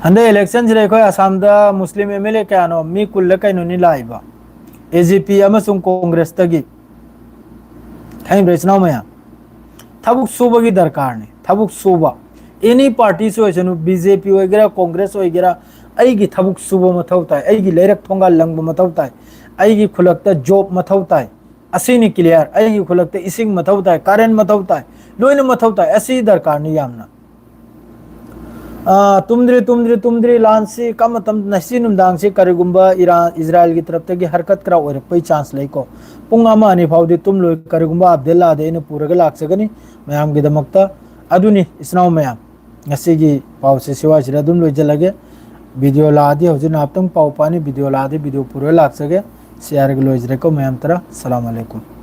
ꯍꯟꯗꯛ ꯏꯂꯦꯛꯁꯟꯁꯤꯗ ꯑꯩꯈꯣꯏ ꯑꯁꯥꯝꯗ ꯃꯨꯁꯂꯤꯝ ꯑꯦꯝ ꯑꯦꯜ ꯑꯦ ꯀꯌꯥꯅꯣ, ꯃꯤ ꯀꯨꯜꯂ ꯀꯩꯅꯣꯅꯤ ꯂꯥꯛꯏꯕ, ꯑꯦ ꯖꯦ ꯄꯤ ꯑꯃꯁꯨꯡ ꯀꯣꯡꯒ꯭ꯔꯦꯁꯇꯒꯤ꯫ ꯈꯪꯕ꯭ꯔꯥ, ꯏꯆꯤꯟ ꯏꯅꯥꯎ ꯃꯌꯥꯝ? ꯊꯕꯛ ꯁꯨꯕꯒꯤ ꯗꯔꯀꯥꯔꯅꯤ, ꯊꯕꯛ ꯁꯨꯕ꯫ ꯑꯦꯅꯤ ꯄꯥꯔꯇꯤꯁꯨ ꯑꯣꯏꯁꯅꯨ, ꯕꯤ ꯖꯦ ꯄꯤ ꯑꯣꯏꯒꯦꯔꯥ, ꯀꯣꯡꯒ꯭ꯔꯦꯁ ꯑꯣꯏꯒꯦꯔꯥ, ꯑꯩꯒꯤ ꯊꯕꯛ ꯁꯨꯕ ꯃꯊꯧ ꯇꯥꯏ, ꯑꯩꯒꯤ ꯂꯩꯔꯛ ꯊꯣꯡꯒꯥꯜ ꯂꯪꯕ ꯃꯊꯧ ꯇꯥꯏ, ꯑꯩꯒꯤ ꯈꯨꯜꯂꯛꯇ ꯖꯣꯕ ꯃꯊꯧ ꯇꯥꯏ꯫ ꯑꯁꯤꯅꯤ ꯀ꯭ꯂꯤꯌꯥꯔ꯫ ꯑꯩꯒꯤ ꯈꯨꯜꯂꯛꯇ ꯏꯁꯤꯡ ꯃꯊꯧ ꯇꯥꯏ, ꯀꯔꯦꯟ ꯃꯊꯧ ꯇꯥꯏ, ꯂꯣꯏꯅ ꯃꯊꯧ ꯇꯥꯏ꯫ ꯑꯁꯤ ꯗꯔꯀꯥꯔꯅꯤ ꯌꯥꯝꯅ꯫ ꯑꯥ, ꯇꯨꯝꯗ꯭ꯔꯤ, ꯇꯨꯝꯗ꯭ꯔꯤ, ꯇꯨꯝꯗ꯭ꯔꯤ꯫ ꯂꯥꯟꯁꯤ ꯀꯔꯝꯕ ꯃꯇꯝꯗ? ꯉꯁꯤ ꯅꯨꯡꯗꯥꯡꯁꯤ ꯀꯔꯤꯒꯨꯝꯕ ꯏꯔꯥꯟ, ꯏꯖꯔꯥꯏꯜꯒꯤ ꯇꯔꯞꯇꯒꯤ ꯍꯔꯀꯠ ꯈꯔ ꯑꯣꯏꯔꯛꯄꯒꯤ ꯆꯥꯟꯁ ꯂꯩꯀꯣ꯫ ꯄꯨꯡ ꯑꯃ ꯑꯅꯤ ꯐꯥꯎꯗꯤ ꯇꯨꯝꯂꯣꯏ꯫ ꯀꯔꯤꯒꯨꯝꯕ ꯑꯞꯗꯦꯠ ꯂꯥꯛꯑꯗꯤ ꯑꯩꯅ ꯄꯨꯔꯒ ꯂꯥꯛꯆꯒꯅꯤ ꯃꯌꯥꯝꯒꯤꯗꯃꯛꯇ꯫ ꯑꯗꯨꯅꯤ, ꯏꯆꯤꯟ ꯏꯅꯥꯎ ꯃꯌꯥꯝ, ꯉꯁꯤꯒꯤ ꯄꯥꯎꯁꯦ ꯁꯤꯋꯥꯏꯁꯤꯗ ꯑꯗꯨꯝ ꯂꯣꯏꯁꯤꯜꯂꯒꯦ꯫ ꯚꯤꯗꯤꯑꯣ ꯂꯥꯛꯑꯗꯤ ꯍꯧꯖꯤꯛ ꯉꯥꯏꯍꯥꯛꯇꯪ ꯄꯥꯎ ꯄꯥꯅꯤ, ꯚꯤꯗꯤꯑꯣ ꯂꯥꯛꯑꯗꯤ ꯚꯤꯗꯤꯑꯣ ꯄꯨꯔꯒ ꯂꯥꯛꯆꯒꯦ꯫ ꯁꯤ ꯍꯥꯏꯔꯒ ꯂꯣꯏꯖꯔꯦꯀꯣ ꯃꯌꯥꯝ ꯇꯔꯥ꯫ ꯑꯁꯂꯥꯃꯨ ꯑꯂꯥꯏꯀꯨꯝ꯫